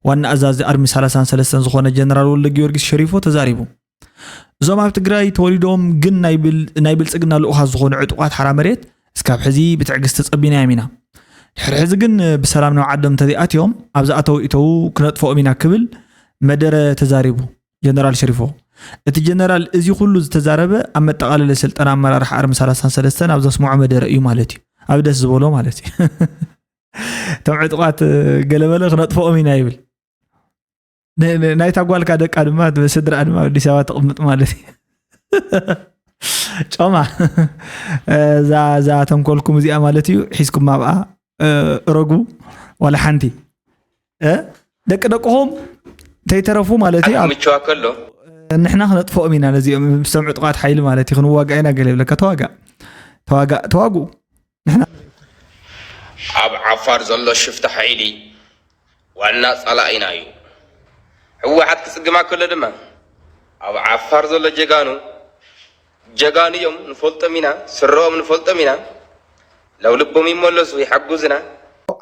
ዋና ኣዛዚ ኣርሚ ሰላሳን ሰለስተን ዝኾነ ጀነራል ወልደ ጊዮርጊስ ሸሪፎ ተዛሪቡ። እዞም ኣብ ትግራይ ተወሊዶም ግን ናይ ብል-፣ ናይ ብልጽግና ልኡኻት ዝኾኑ ዕጡቓት ሓራ መሬት እስካብ ሕዚ ብትዕግስቲ ጸቢናዮም ኢና። ድሕሪ ሕዚ ግን ብሰላም ናብ ዓዶም እንተዘይኣትዮም፣ ኣብ ዝኣተው እተው ክነጥፍኦም ኢና ክብል መደረ ተዛሪቡ ጀነራል ሸሪፎ። እቲ ጀነራል እዚ ኩሉ ዝተዛረበ ኣብ መጠቓለሊ ስልጠና ኣመራርሓ ኣርሚ ሰላሳን ሰለስተን ኣብ ዘስምዖ መደረ እዩ ማለት እዩ። ኣብ ደስ ዝበሎ ማለት እዩ። እቶም ዕጡቓት ገለመለ ክነጥፍኦም ኢና ይብል። ን-፣ ን-፣ ናይታ ጓልካ ደቃ ድማ፣ ስድራ ድማ ኣብ ኣዲስ ኣበባ ተቕምጥ ማለት እዩ። ጮማ፣ እዛ፣ እዛ ተንኮልኩም እዚኣ ማለት እዩ፣ ሒዝኩም ኣብኣ፣ እ፣ እረጉ፣ ዋላ ሓንቲ። እ፣ ደቂ ደቅኹም ተይተረፉ ማለት እዩ። ኣብ ምችዋ ከሎ። ንሕና ክነጥፍኦም ኢና ነዚኦም፣ ምስቶም ዕጡቓት ሓይሊ ማለት እዩ፣ ክንዋጋእ ኢና ገለ ይብለካ። ተዋጋእ። ተዋጋእ፣ ተዋግኡ። ንሕና ኣብ ዓፋር ዘሎ ሽፍታ ሓይሊ ዋና ጸላኢና እዩ። ህወሓት ክጽግማ ከሎ ድማ ኣብ ዓፋር ዘሎ ጀጋኑ፣ ጀጋኑ እዮም፣ ንፈልጦም ኢና፣ ስረኦም ንፈልጦም ኢና። ናብ ልቦም ይመለሱ፣ ይሓግዙና።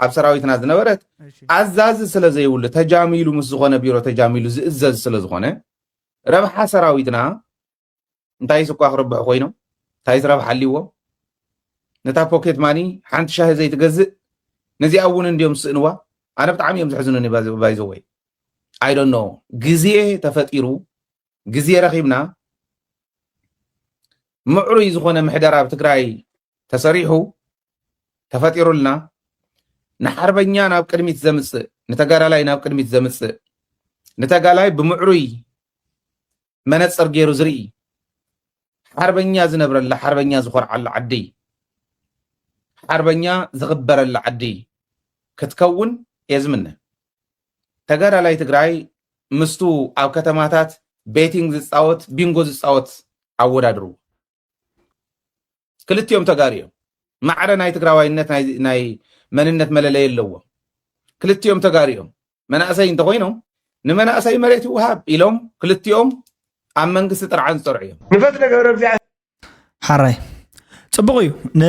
ኣብ ሰራዊትና ዝነበረት እሺ። ኣዛዚ ስለ ዘይብሉ፣ ተጃሚሉ፣ ምስ ዝኾነ ቢሮ ተጃሚሉ ዝእዘዝ ስለ ዝኾነ፣ ረብሓ ሰራዊትና እንታይ ስኳ ክርብሑ ኮይኖም? እንታይ ረብሓ ኣልዎም? ነታ ፖኬት ማኒ ሓንቲ ሻሂ ዘይትገዝእ፣ ነዚኣ እውን እንድዮም ዝስእንዋ። ኣነ ብጣዕሚ እዮም ዘሕዝኑኒ። ባይዘወይ፣ I don't know፣ ግዜ ተፈጢሩ፣ ግዜ ረኺብና፣ ምዕሩይ ዝኾነ ምሕደራ ኣብ ትግራይ ተሰሪሑ፣ ተፈጢሩልና፣ ንሓርበኛ ናብ ቅድሚት ዘምጽእ፣ ንተጋዳላይ ናብ ቅድሚት ዘምጽእ፣ ንተጋዳላይ ብምዕሩይ መነጽር ገይሩ ዝርኢ፣ ሓርበኛ ዝነብረላ፣ ሓርበኛ ዝኾርዓላ ዓዲ፣ ሓርበኛ ዝኽበረላ ዓዲ ክትከውን እየ ዝምነ። ተጋዳላይ ትግራይ ምስቱ ኣብ ከተማታት ቤቲንግ ዝጻወት፣ ቢንጎ ዝጻወት ኣወዳድርዎ። ክልቲኦም ተጋሩ እዮም። ማዕረ ናይ ትግራዋይነት ናይ፣ ናይ መንነት መለለይ ኣለዎም። ክልቲኦም ተጋሩ እዮም። መናእሰይ እንተኾይኖም፣ ንመናእሰይ መሬት ይወሃብ ኢሎም ክልቲኦም ኣብ መንግስቲ ጥርዓን ዝጸርዑ እዮም። ንፈትነ ገብረ እግዚኣብሔር። ሓራይ። ጽቡቕ እዩ። ን-፣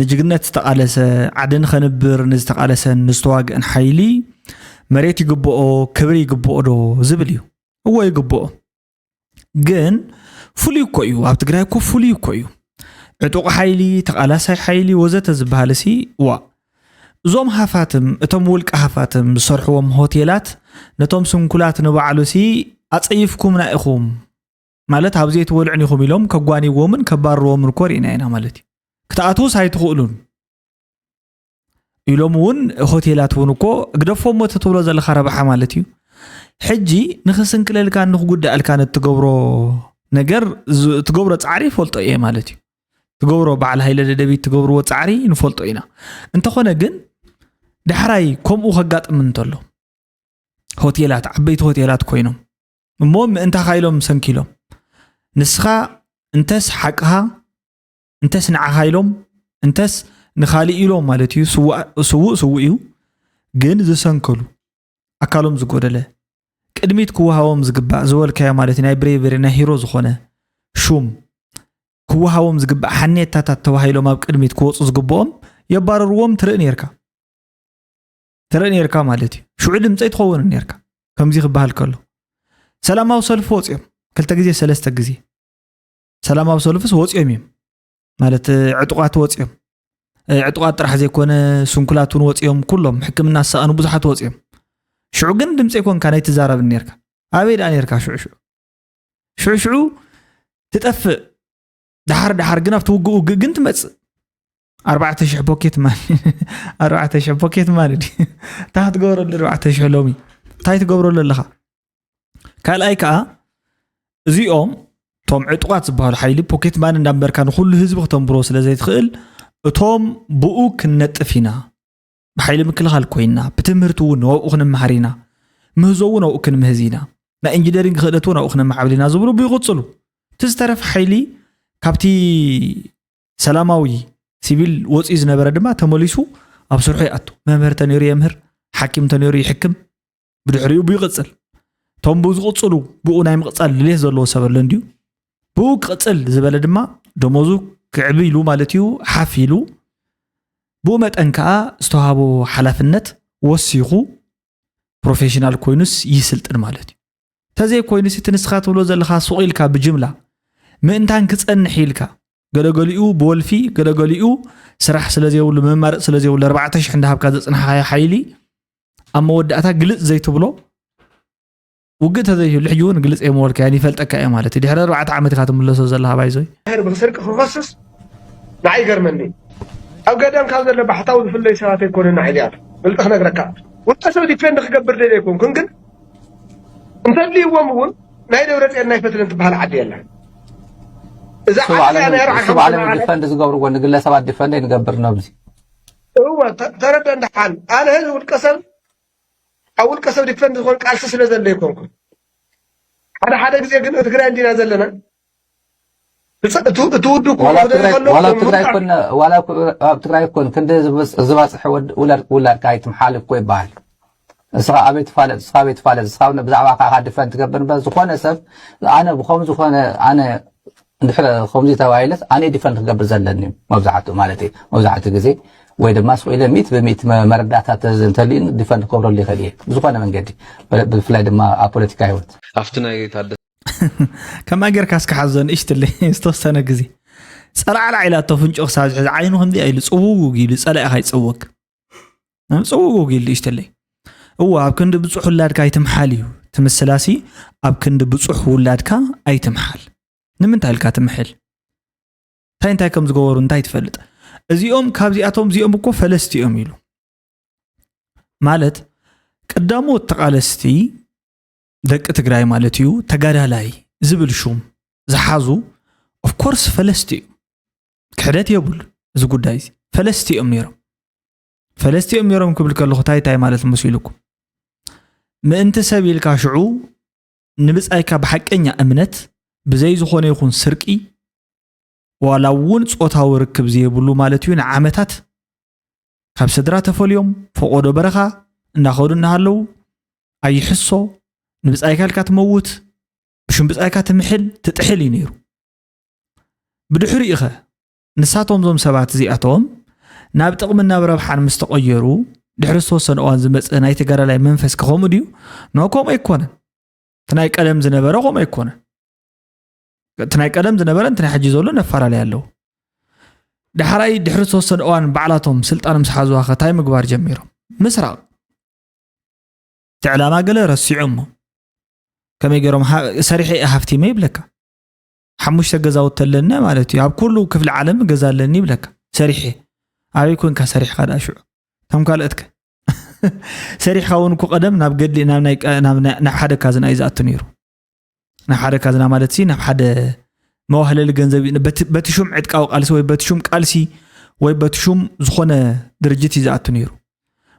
ንጅግነት ዝተቓለሰ፣ ዓዲ ንኸንብር ንዝተቓለሰን ንዝተዋግአን ሓይሊ መሬት ይግብኦ፣ ክብሪ ይግብኦ ዶ ዝብል እዩ። እዎ ይግብኦ። ግን ፍሉይ እኮ እዩ። ኣብ ትግራይ እኮ ፍሉይ እኮ እዩ። ዕጡቕ ሓይሊ፣ ተቓላሳይ ሓይሊ ወዘተ ዝበሃል ሲ፣ ዋእ። እዞም ሃፋትም፣ እቶም ውልቀ ሃፋትም ዝሰርሕዎም ሆቴላት ነቶም ስንኩላት ንባዕሉ ሲ ኣጸይፍኩምና ኢኹም። ማለት ኣብ ዘይትበልዑን ኢኹም ኢሎም ከጓንይዎምን ከባርርዎምን እኮ ርኢና ኢና ማለት እዩ። ክትኣትዉስ ኣይትኽእሉን ኢሎም እውን ሆቴላት እውን እኮ ግደፎ እሞ እቲ ትብሎ ዘለኻ ረብሓ ማለት እዩ። ሕጂ ንኽስንክለልካን ንኽጉዳእልካን እትገብሮ ነገር፣ ዝ-፣ እትገብሮ ጻዕሪ ይፈልጦ እየ ማለት እዩ። ትገብሮ በዓል ሃይለ ደደቢት ትገብርዎ ጻዕሪ ንፈልጦ ኢና። እንተኾነ ግን ዳሕራይ ከምኡ ከጋጥም እንተሎ፣ ሆቴላት፣ ዓበይቲ ሆቴላት ኮይኖም እሞ ምእንታኻ ኢሎም ሰንኪሎም፣ ንስኻ እንተስ ሓቅኻ፣ እንተስ ንዓኻ ኢሎም፣ እንተስ ንኻልእ ኢሎም ማለት እዩ። ስዋ-፣ ስዉእ ስዉእ እዩ። ግን ዝሰንከሉ፣ ኣካሎም ዝጎደለ፣ ቅድሚት ክወሃቦም ዝግባእ ዝበልካዮ ማለት እዩ፣ ናይ ብሬቨሪ፣ ናይ ሂሮ ዝኾነ ሹም ክወሃቦም ዝግባእ ሓኔታታት ተባሂሎም ኣብ ቅድሚት ክወፁ ዝግብኦም የባረርዎም ትርኢ ነይርካ። ትርኢ ነይርካ ማለት እዩ። ሽዑ ድምፀይ ትኸውን ነይርካ። ከምዚ ክበሃል ከሎ፣ ሰላማዊ ሰልፊ ወፂኦም፣ ክልተ ግዜ፣ ሰለስተ ግዜ ሰላማዊ ሰልፊስ ወፂኦም እዮም። ማለት፣ እ፣ ዕጡቓት ወፂኦም። እ፣ ዕጡቓት ጥራሕ ዘይኮነ፣ ስንኩላት እውን ወፂኦም፣ ኩሎም ሕክምና ዝሰኣኑ ብዙሓት ወፂኦም። ሽዑ ግን ድምፂ ኣይኮንካን ኣይትዛረብን ነይርካ። ኣበይ ደኣ ነይርካ ሽዑ? ሽዑ፣ ሽዑ ሽዑ ትጠፍእ። ደሓር ደሓር ግን ኣብቲ ውግእ ውግእ ግን ትመጽእ። ኣርባዕተ ሽሕ ፖኬት ማኒ። ኣርባዕተ ሽሕ ፖኬት ማኒ ድዩ? እንታይ ክትገብረሉ ኣርባዕተ ሽሕ ሎሚ? እንታይ ትገብረሉ ኣለኻ? ካልኣይ ከኣ፣ እዚኦም እቶም ዕጡቓት ዝበሃሉ ሓይሊ ፖኬት ማኒ እንዳንበርካ ንኹሉ ህዝቢ ክተንብሮ ስለ ዘይትኽእል፣ እቶም ብኡ ክንነጥፍ ኢና፣ ብሓይሊ ምክልኻል ኮይና፣ ብትምህርቲ እውን ኣብኡ ክንመሃር ኢና፣ ምህዞ እውን ኣብኡ ክንምህዝ ኢና፣ ናይ ኢንጂነሪንግ ክእለት እውን ኣብኡ ክነማዕብል ኢና ዝብሉ ብኡ ይቕጽሉ። እቲ ዝተረፈ ሓይሊ ካብቲ ሰላማዊ ሲቪል ወፂኡ ዝነበረ ድማ ተመሊሱ ኣብ ስርሑ ይኣቱ። መምህር ተነይሩ የምህር፣ ሓኪም እንተነይሩ ይሕክም፣ ብድሕሪኡ ብኡ ይቕጽል። እቶም ብኡ ዝቕጽሉ፣ ብኡ ናይ ምቕጻል ድሌት ዘለዎ ሰብ ኣሎ እንድዩ። ብኡ ክቕጽል ዝበለ ድማ ደሞዙ ክዕቢ ኢሉ ማለት እዩ፣ ሓፍ ኢሉ። ብኡ መጠን ከኣ ዝተዋህቦ ሓላፍነት ወሲኹ ፕሮፌሽናል ኮይኑስ ይስልጥን ማለት እዩ። ተዘይኮይኑስ እቲ ንስኻ ትብሎ ዘለኻ ሱቕ ኢልካ ብጅምላ ምእንታን ክጸንሕ ኢልካ፣ ገለገሊኡ ብወልፊ፣ ገለገሊኡ ስራሕ ስለ ዘይብሉ፣ መማረጺ ስለ ዘይብሉ፣ ኣርባዕተ ሽሕ እንዳሃብካ ዘጽንሓዮ ሓይሊ ኣብ መወዳእታ ግልጽ ዘይትብሎ፣ ውግእ ተዘይህሉ ሕጂ እውን ግልጽ እየ ምበልካዮን ይፈልጠካ እየ ማለት እዩ። ድሕሪ ኣርባዕተ ዓመት ኢኻ ትምለሶ ዘለኻ ባይዞይ። ድሕር ብስርቂ ክኸስስ ንዓይ ይገርመኒ። ኣብ ገዳም ካብ ዘሎ ባሕታዊ ዝፍለዩ ሰባት ኣይኮኑን ንዓይ እዚኣቶም። ግልጺ ክነግረካ። ውልቀ ሰብ ዲፌንድ ክገብር ደልየ ኣይኮንኩን፣ ግን እንተድልይዎም እውን ናይ ደብረጽዮን ናይ ፈትለን ትበሃል ዓዲ የላን። እዛ እሱ ዓዲ ባዕሎም እዚኣ ናይ ኣርባዓ እሱ ባዕሎም ሓሙሽተ ዓመት ዲፈንድ ዝገብርዎ ንግለሰባት ዲፈንድ ኣይንገብር ነብዚ። እወ፣ ተ-፣ ተረደ እንደሓን። ኣነ ህዝቢ ውልቀ ሰብ፣ ኣብ ውልቀ ሰብ ዲፈንድ ዝኾን ቃልሲ ስለ ዘለ ኣይኮንኩን። ሓደ ሓደ ግዜ ግን ትግራይ እንዲና ዘለና። እፀ-፣ እቱ-፣ እቱ ውዱ እኮ ዋላ ኣብ ትግራይ ከሎ ዋላ ኣብ ትግራይ ምሁራን ኮን ዋላ ኮ-፣ ኣብ ትግራይ ኮን ክንዲ ዝብጽ-፣ ዝባጽሕ ወድ-፣ ውላድ ውላድካ ኣይትምሓል እኮ ይበሃል። እስኻ ኣበይ ትፋለጥ፣ እስኻ ኣበይ ትፋለጥ፣ እስኻ ብዛዕባ ካኻ ዲፈንድ ትገብር እምበር ዝኾነ ሰብ ኣነ ብኸም ዝኾነ ኣነ እንድሕር ከምዚ ተባሂለስ ኣነ ዲፈንድ ክገብር ዘለኒ መብዛሕትኡ ማለት እዩ። መብዛሕትኡ ግዜ ወይ ድማ ስቕ ኢለ ሚእቲ ብሚእቲ መ-፣ መረዳእታ ተዝ-፣ እንተልዩኒ ዲፈንድ ክገብረሉ ይኽእል እየ ብዝኾነ መንገዲ። ብፍላይ ድማ ኣብ ፖለቲካ ህይወት። ኣብቲ ናይ ታደሰ ከማ ጌርካ እስከ ሓዞ ንእሽትለይ ዝተወሰነ ግዜ። ጸላዕላዕ ኢላቶ ፍንጭ ክሳብ ዝሕዝ ዓይኑ ከምዚ ኢሉ ጽውውግ ኢሉ ጸላኢኻ ይጸወግ። ጽውውግ ኢሉ ንእሽትለይ። እወ፣ ኣብ ክንዲ ብጹሕ ውላድካ ኣይትምሓል እዩ። ትምስላሲ ኣብ ክንዲ ብጹሕ ውላድካ ኣይትምሓል። ንምንታይ ኢልካ ትምሕል? እንታይ እንታይ ከም ዝገበሩ እንታይ ትፈልጥ? እዚኦም ካብዚኣቶም እዚኦም እኮ ፈለስቲ እዮም ኢሉ። ማለት ቀዳሞት ተቓለስቲ ደቂ ትግራይ ማለት እዩ፣ ተጋዳላይ ዝብል ሹም ዝሓዙ ኦፍኮርስ ፈለስቲ እዮም። ክሕደት የብሉ እዚ ጉዳይ እዚ። ፈለስቲ እዮም ነይሮም። ፈለስቲ እዮም ነይሮም ክብል ከለኹ እንታይ እንታይ ማለት መሲሉኩም? ምእንቲ ሰብ ኢልካ ሽዑ ንብጻይካ ብሓቀኛ እምነት ብዘይ ዝኾነ ይኹን ስርቂ ዋላ እውን ጾታዊ ርክብ ዘይብሉ ማለት እዩ ንዓመታት ካብ ስድራ ተፈልዮም ፈቖዶ በረኻ እናኸዱ እናሃለዉ ኣይሕሶ ንብጻይካ ኢልካ ትመውት ብሽም ብጻይካ ትምሕል ትጥሕል እዩ ነይሩ። ብድሕሪኡ ኸ ንሳቶም እዞም ሰባት እዚኣቶም ናብ ጥቕምን ናብ ረብሓን ምስ ተቐየሩ ድሕሪ ዝተወሰነ እዋን ዝመጽእ ናይ ተጋዳላይ መንፈስ ከ ከምኡ ድዩ? ኖ ከምኡ ኣይኮነን። እቲ ናይ ቀደም ዝነበረ ከምኡ ኣይኮነን። እቲ ናይ ቀደም ዝነበረ እቲ ናይ ሕጂ ዘሎ ነፈላለይ ኣለዉ። ዳሕራይ ድሕሪ ዝተወሰነ እዋን ባዕላቶም ስልጣን ምስ ሓዙዋ ከ ታይ ምግባር ጀሚሮም? ምስራቕ። እቲ ዕላማ ገለ ረሲዖሞ። ከመይ ገይሮም ሃ-፣ ሰሪሐ እየ ሃፍቲመ ይብለካ። ሓሙሽተ ገዛውቲ ኣለኒ ማለት እዩ። ኣብ ኩሉ ክፍሊ ዓለም ገዛ ኣለኒ ይብለካ። ሰሪሐ። ኣበይ ኮንካ ሰሪሕካ ደኣ ሽዑ? ከም ካልኦትከ? ሰሪሕካ እውን እኮ ቀደም ናብ ገድሊ፣ ናብ ናይ ቀ-፣ ናብ ናይ፣ ናብ ሓደ ካዝና እዩ ዝኣቱ ነይሩ። ናብ ሓደ ካዝና ማለት ሲ፣ ናብ ሓደ መዋህለሊ ገንዘብ እዩ። በቲ፣ በቲ ሹም ዕጥቃዊ ቃልሲ ወይ በቲ ሹም ቃልሲ ወይ በቲ ሹም ዝኾነ ድርጅት እዩ ዝኣቱ ነይሩ።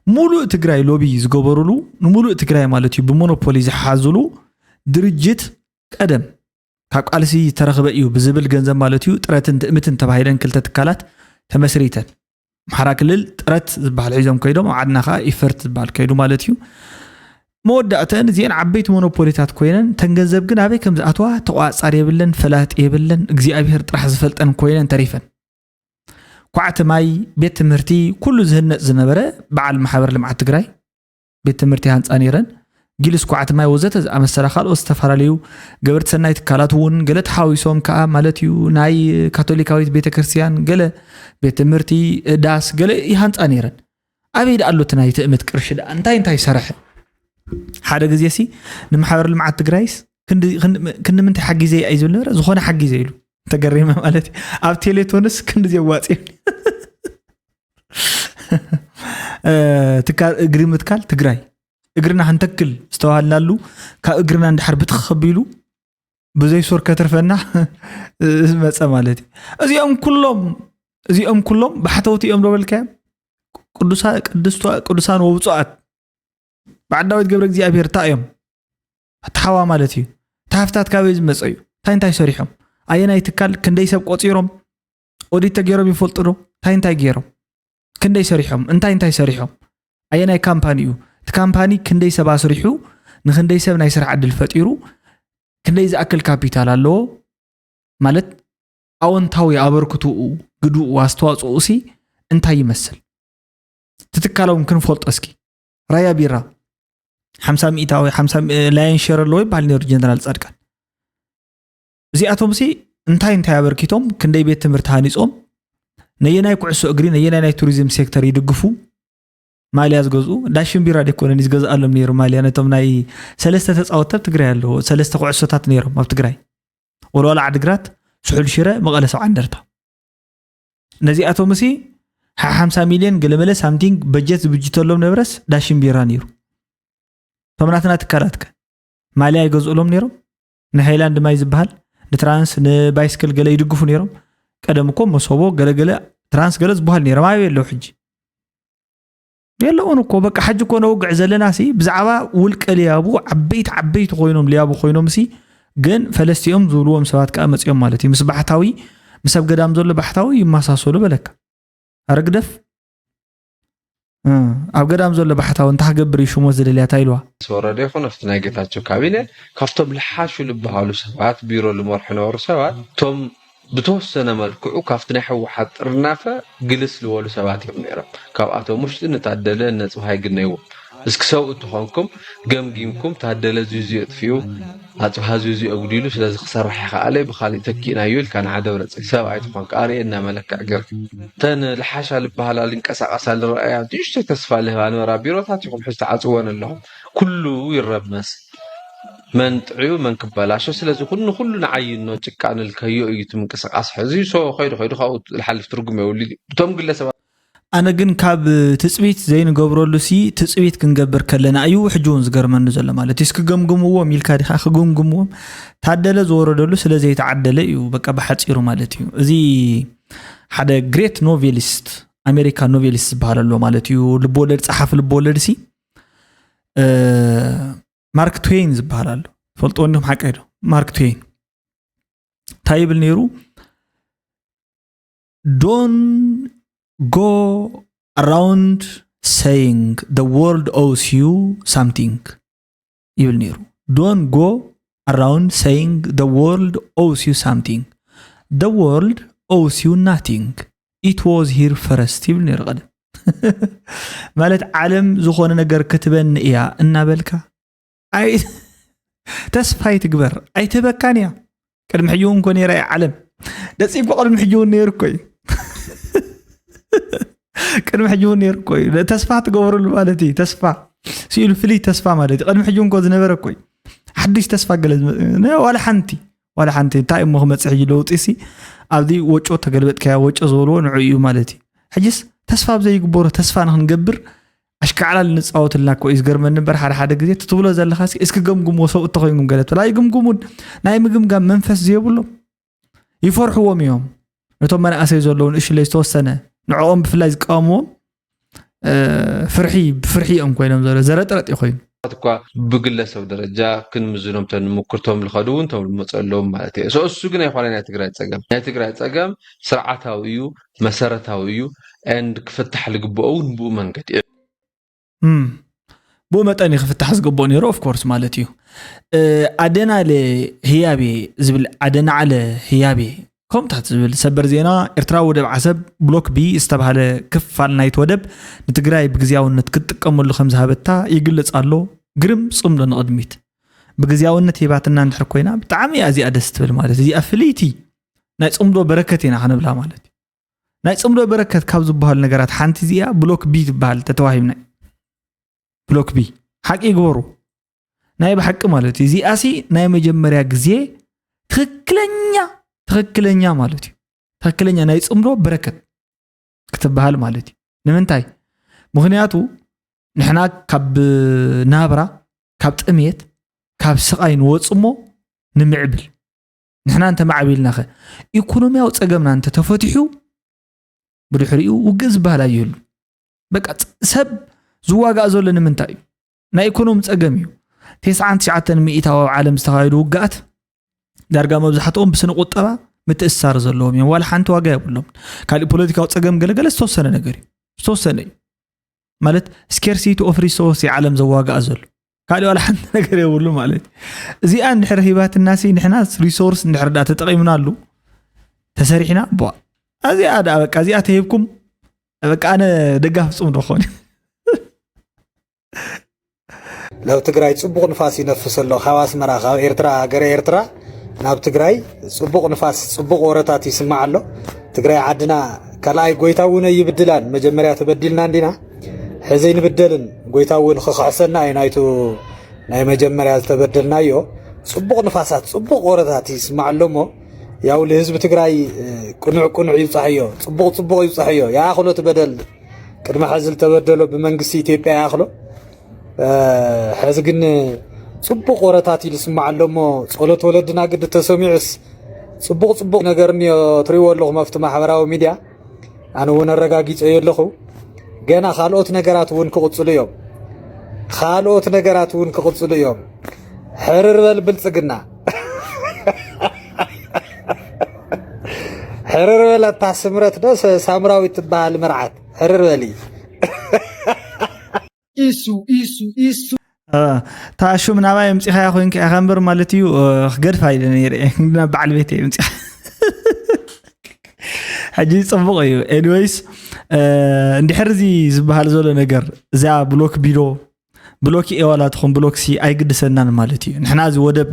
ሙሉእ ትግራይ ሎቢ ዝገበሩሉ፣ ንሙሉእ ትግራይ ማለት እዩ ብሞኖፖሊ ዝሓዙሉ ድርጅት ቀደም ካብ ቃልሲ ዝተረኽበ እዩ ብዝብል ገንዘብ ማለት እዩ ጥረትን ትእምትን ተባሂለን ክልተ ትካላት ተመስሪተን። ኣምሓራ ክልል ጥረት ዝበሃል ሒዞም ከይዶም፣ ኣብ ዓድና ከዓ ኢፈርት ዝበሃል ከይዱ ማለት እዩ። መወዳእተን እዚአን ዓበይቲ ሞኖፖሊታት ኮይነን፣ እተን ገንዘብ ግን ኣበይ ከም ዝኣትዋ ተቋጻሪ የብለን፣ ፈላጢ የብለን፣ እግዚኣብሄር ጥራሕ ዝፈልጠን ኮይነን ተሪፈን። ኳዕቲ ማይ፣ ቤት ትምህርቲ፣ ኩሉ ዝህነጽ ዝነበረ በዓል ማሕበር ልምዓት ትግራይ፣ ቤት ትምህርቲ ይሃንጻ ነይረን። ጊልስ ኳዕቲ ማይ ወዘተ ዝኣመሰላ ካልኦት ዝተፈላለዩ ገበርቲ ሰናይ ትካላት እውን ገለ ተሓዊሶም ከኣ ማለት እዩ፣ ናይ ካቶሊካዊት ቤተ ክርስቲያን ገለ ቤት ትምህርቲ፣ ዳስ ገለ ይሃንጻ ነይረን። ኣበይ ደኣ ኣሎ እቲ ናይ ትእምት ቅርሺ ደኣ? እንታይ እንታይ ሰረሐ? ሓደ ግዜ ሲ ንማሕበር ልምዓት ትግራይስ ክንዲ፣ ክንዲ፣ ክንዲ ምንታይ ሓጊዘ እዩ ዝብል ነበረ? ዝኾነ ሓጊዘ ኢሉ ተገሪመ ማለት እዩ። ኣብ ቴሌቶንስ ክንዲ ዘዋጽእ እ፣ ትካል እግሪ ምትካል ትግራይ። እግርና ክንተክል ዝተዋሃልናሉ ካብ እግርና እንድሕር ብትኽ ከቢሉ ብዘይ ሱር ከትርፈና ዝመጸ ማለት እዩ። እዚኦም ኩሎም፣ እዚኦም ኩሎም ባሕተውቲ እዮም ዶ በልካዮም? ቅዱሳ-፣ ቅዱስቷ-፣ ቅዱሳን ወብፁዓት በዓል ዳዊት ገብረ እግዚኣብሔር እንታይ እዮም? ኣተሓዋ ማለት እዩ። እቲ ሃፍታት ካበይ ዝመጸ እዩ? እንታይ እንታይ ሰሪሖም? ኣየናይ ትካል ክንደይ ሰብ ቆጺሮም? ኦዲት ተገይሮም ይፈልጡ ዶ? እንታይ እንታይ ገይሮም? ክንደይ ሰሪሖም? እንታይ እንታይ ሰሪሖም? ኣየናይ ካምፓኒ እዩ? እቲ ካምፓኒ ክንደይ ሰብ ኣስሪሑ፣ ንክንደይ ሰብ ናይ ስራሕ ዕድል ፈጢሩ፣ ክንደይ ዝኣክል ካፒታል ኣለዎ ማለት ኣወንታዊ ኣበርክትኡ፣ ግድኡ፣ ኣስተዋፅኡ ሲ እንታይ ይመስል? ትትካሎም ክንፈልጦ እስኪ። ራያ ቢራ ሓምሳ ሚእታዊ ሓምሳ ላየን ሸር ኣለዎ ይበሃል ነይሩ ጀነራል ፃድቃን። እዚኣቶም ሲ እንታይ እንታይ ኣበርኪቶም፣ ክንደይ ቤት ትምህርቲ ሃኒፆም፣ ነየናይ ኩዕሶ እግሪ፣ ነየናይ ናይ ቱሪዝም ሴክተር ይድግፉ፣ ማልያ ዝገዝኡ፣ ዳሽን ቢራ ደይኮነን ዝገዝኣሎም ነይሩ ማልያ፣ ነቶም ናይ ሰለስተ ተፃወትቲ ኣብ ትግራይ ኣለዎ፣ ሰለስተ ኩዕሶታት ነይሮም ኣብ ትግራይ፣ ወልዋሎ ዓድግራት፣ ስሑል ሽረ፣ መቐለ ሰብዓ እንደርታ። ነዚኣቶም ሲ ሓምሳ ሚልዮን ገለመለ ሳምቲንግ በጀት ዝብጅተሎም ነበረስ ዳሽን ቢራ ነይሩ። እቶም ናትና ትካላትከ ማልያ ይገዝኡሎም ነይሮም? ንሃይላንድ ማይ ዝበሃል፣ ንትራንስ፣ ንባይስክል ገለ ይድግፉ ነይሮም። ቀደም እኮ መሶቦ ገለገለ፣ ትራንስ ገለ ዝበሃል ነይሮም። ኣበይ ኣለዉ ሕጂ? የለውን እኮ። በቃ ሕጂ እኮ ነውግዕ ዘለና ሲ ብዛዕባ ውልቀ ልያቡ ዓበይቲ ዓበይቲ ኮይኖም፣ ልያቡ ኮይኖም ሲ ግን ፈለስቲኦም ዝብልዎም ሰባት ከዓ መፂኦም ማለት እዩ። ምስ ባሕታዊ፣ ምስ ኣብ ገዳም ዘሎ ባሕታዊ ይመሳሰሉ በለካ። ኣረ ግደፍ። እ፣ ኣብ ገዳም ዘሎ ባሕታዊ እንታይ ክገብር እዩ ሽሞት ዝደልያ እንታይ ኢልዋ? ምስ ወረደ ይኹን ኣብቲ ናይ ጌታቸው ካቢነ ካብቶም ልሓሹ ዝበሃሉ ሰባት፣ ቢሮ ዝመርሑ ነበሩ ሰባት፣ እቶም ብተወሰነ መልክዑ ካብቲ ናይ ህወሓት ጥርናፈ ግልስ ዝበሉ ሰባት እዮም ነይሮም። ካብኣቶም ውሽጢ ንታደለ፣ ነፅባሃይ ግነይዎም። እስኪ ሰብኡ እንተኾንኩም ገምጊምኩም፣ ታደለ እዚዚ የጥፊኡ፣ ኣፅብሃ እዚዚ ኣጉዲሉ፣ ስለዚ ክሰርሕ ይኸኣለ፣ ብኻሊእ ተኪእናዮ ኢልካ ንሓደ ብረፅ ሰብኣይ ተኾንካ ኣርእየና መለክዕ ገርካ። እተን ልሓሻ ዝበሃላ ዝንቀሳቐሳ ዝረኣያ ንእሽተይ ተስፋ ልህባ ነበራ ቢሮታት ኢኹም ሕዚ ትዓፅወን ኣለኹም። ኩሉ ይረመስ። መን ጥዕዩ መን ክበላሾ። ስለዚ ኩሉ ንኩሉ ንዓይኖ ጭቃ ንልከዮ እዩ እቲ ምንቅስቃስ። ሕዚ ሶ ከይዱ ከይዱ ካብኡ ዝሓልፍ ትርጉም የብሉ። እቶም ግለሰባት ኣነ ግን ካብ ትፅቢት ዘይንገብረሉ ሲ ትፅቢት ክንገብር ከለና እዩ ሕጂ እውን ዝገርመኒ ዘሎ ማለት እዩ። እስኪ ገምግምዎም ኢልካ ዲኻ ክግምግምዎም? ታደለ ዝወረደሉ ስለ ዘይተዓደለ እዩ በቃ ብሓፂሩ ማለት እዩ። እዚ ሓደ ግሬት ኖቬሊስት ኣሜሪካ ኖቬሊስት ዝበሃል ኣሎ ማለት እዩ። ልብወለድ ፀሓፊ ልብወለድ ሲ እ፣ ማርክ ትዌን ዝበሃል ኣሎ። ፈልጥዎ እንዲኹም ሓቀይ ዶ? ማርክ ትዌን እንታይ ይብል ነይሩ? Don't go around saying the world owes you something ይብል ነይሩ። Don't go around saying the world owes you something. The world owes you nothing. It was here first ይብል ነይሩ ቀደም። ማለት ዓለም ዝኾነ ነገር ክትበኒ እያ እናበልካ ኣይ ተስፋ ኣይትግበር፣ ኣይትህበካን እያ። ቅድሚ ሕጂ እውን እኮ ነይራ እያ ዓለም። ደፂ እኮ ቅድሚ ሕጂ እውን ነይሩ እኮ እዩ። ቅድሚ ሕጂ እውን ነይሩ እኮ እዩ። ተስፋ ትገብረሉ ማለት እዩ። ተስፋ ስኢሉ ፍልይ ተስፋ ማለት እዩ። ቅድሚ ሕጂ እውን እኮ ዝነበረ እኮ እዩ። ሓዱሽ ተስፋ ገለ ዝመ- ነ- ዋላ ሓንቲ ዋላ ሓንቲ እንታይ እሞ ክመፅእ ሕጂ ለውጢ ሲ ኣብዚ ወጮ ተገልበጥካያ ወጮ ዝበልዎ ንዑ እዩ ማለት እዩ። ሕጂስ ተስፋ ኣብ ዘይግበሮ ተስፋ ንክንገብር ኣሽካዕላል ንፃወትልና እኮ እዩ ዝገርመኒ እምበር ሓደ ሓደ ግዜ እቲ ትብሎ ዘለኻ እስኪ እስኪ ገምግምዎ ሰብኡ እንተኮይንኩም ገለ ትብል ኣይግምግሙን። ናይ ምግምጋም መንፈስ ዘየብሎም ይፈርሕዎም እዮም። ነቶም መናእሰይ ዘለዉ ንእሽለይ ዝተወሰነ ንዕኦም ብፍላይ ዝቃወምዎም እ፣ ፍርሒ ብፍርሒ እዮም ኮይኖም ዘሎ ዘረጥረጥ እዩ ኮይኑ። እኳ ብግለሰብ ደረጃ ክንምዝኖም ተንምክርቶም ዝኸዱ እውን ተምልመፀ ኣለዎም ማለት እዩ። So እሱ ግን ኣይኮነ ናይ ትግራይ ፀገም። ናይ ትግራይ ፀገም ስርዓታዊ እዩ፣ መሰረታዊ እዩ። And ክፍታሕ ዝግብኦ እውን ብኡ መንገዲ እዩ። እም፣ ብኡ መጠን እዩ ክፍታሕ ዝግብኦ ነይሩ ኦፍኮርስ ማለት እዩ። እ፣ ኣደናለ ህያቤ ዝብል ኣደናዓለ ህያቤ ከምታት ዝብል ሰበር ዜና ኤርትራ ወደብ ዓሰብ ብሎክ ቢ ዝተባህለ ክፋል ናይቲ ወደብ ንትግራይ ብግዝያውነት ክትጥቀመሉ ከም ዝሃበታ ይግለጽ ኣሎ። ግርም ጽምዶ ንቕድሚት ብግዝያውነት ሂባትና እንድሕር ኮይና ብጣዕሚ እያ እዚኣ ደስ ትብል ማለት እዚኣ ፍልይቲ ናይ ጽምዶ በረከት ኢና ክንብላ ማለት እዩ። ናይ ጽምዶ በረከት ካብ ዝበሃሉ ነገራት ሓንቲ እዚኣ ብሎክ ቢ ትበሃል ተተዋሂብና ብሎክ ቢ ሓቂ ይግበሩ ናይ ብሓቂ ማለት እዩ። እዚኣ ሲ ናይ መጀመርያ ግዜ ትክክለኛ ትክክለኛ ማለት እዩ ትክክለኛ ናይ ጽምዶ በረከት ክትበሃል ማለት እዩ። ንምንታይ? ምክንያቱ ንሕና ካብ ናብራ ካብ ጥሜት ካብ ስቓይ ንወፅ እሞ ንምዕብል ንሕና እንተማዕቢልናኸ ኢኮኖሚያዊ ፀገምና እንተተፈቲሑ ብድሕሪኡ ውግእ ዝበሃል ኣይህሉ። በቃ ሰብ ዝዋጋእ ዘሎ ንምንታይ እዩ? ናይ ኢኮኖሚ ፀገም እዩ። ተስዓን ትሽዓተን ሚእታዊ ኣብ ዓለም ዝተኻየዱ ውግኣት ዳርጋ መብዛሕትኦም ብስነ ቁጠባ ምትእስሳር ዘለዎም እዮም። ዋላ ሓንቲ ዋጋ የብሎም። ካልእ ፖለቲካዊ ፀገም ገለገለ ዝተወሰነ ነገር እዩ። ዝተወሰነ እዩ። ማለት scarcity of resource ዓለም ዘዋጋኣ ዘሎ ካልእ ዋላ ሓንቲ ነገር የብሉ ማለት እዩ። እዚኣ እንድሕር ሂባትናሲ ንሕና ሪሶርስ እንድሕር ዳ ተጠቒምናሉ ተሰሪሕና ቧ እዚኣ ዳ በቃ እዚኣ ተሂብኩም በቃ ኣነ ደጋፍ ጽምዶ ኾን ናብ ትግራይ ፅቡቕ ንፋስ ይነፍስ ኣሎ። ካብ ኣስመራ ካብ ኤርትራ ሃገረ ኤርትራ ናብ ትግራይ ፅቡቕ ንፋስ ፅቡቕ ወረታት ይስማዕ ኣሎ። ትግራይ ዓድና ካልኣይ ጎይታ እውን ኣይብድላን። መጀመርያ ተበዲልና እንዲና፣ ሕዚ ኣይንብደልን። ጎይታ እውን ክኽሕሰና እዩ ናይቱ ናይ መጀመርያ ዝተበደልናዮ። ፅቡቕ ንፋሳት ፅቡቕ ወረታት ይስማዕ ኣሎ እሞ ያው ንህዝቢ ትግራይ ቅኑዕ ቅኑዕ ይብፃሕዮ፣ ፅቡቕ ፅቡቕ ይብፃሕዮ። ይኣኽሎ እቲ በደል ቅድሚ ሕዚ ዝተበደሎ ብመንግስቲ ኢትዮጵያ ይኣኽሎ። ሕዚ ግን ፅቡቕ ወረታት ኢሉ ስማዕ ኣሎ እሞ ፀሎት ወለድና ግዲ ተሰሚዑስ ፅቡቕ ፅቡቕ ነገር እኒኦ ትሪእዎ ኣለኹም ኣብቲ ማሕበራዊ ሚድያ። ኣነ እውን ኣረጋጊፀዮ ኣለኹ። ገና ካልኦት ነገራት እውን ክቕፅሉ እዮም። ካልኦት ነገራት እውን ክቕፅሉ እዮም። ሕርር በል ብልፅግና። ሕርር በል ኣታ ስምረት ዶ ሳምራዊት ትበሃል መርዓት ሕርር በሊ። ኢሱ ኢሱ ኢሱ ታሹም ናባይ ምፂኻያ ኮይንካ ኢኻ እምበር ማለት እዩ። ክገድፋ ኢለ ነይረ ናብ በዓል ቤት ምፂኻ ሕጂ ፅቡቕ እዩ። ኤኒወይስ እንድሕር እዚ ዝበሃል ዘሎ ነገር እዚኣ ብሎክ ቢዶ ብሎክ ኤ ዋላ ትኹን ብሎክ ሲ ኣይግድሰናን ማለት እዩ። ንሕና እዚ ወደብ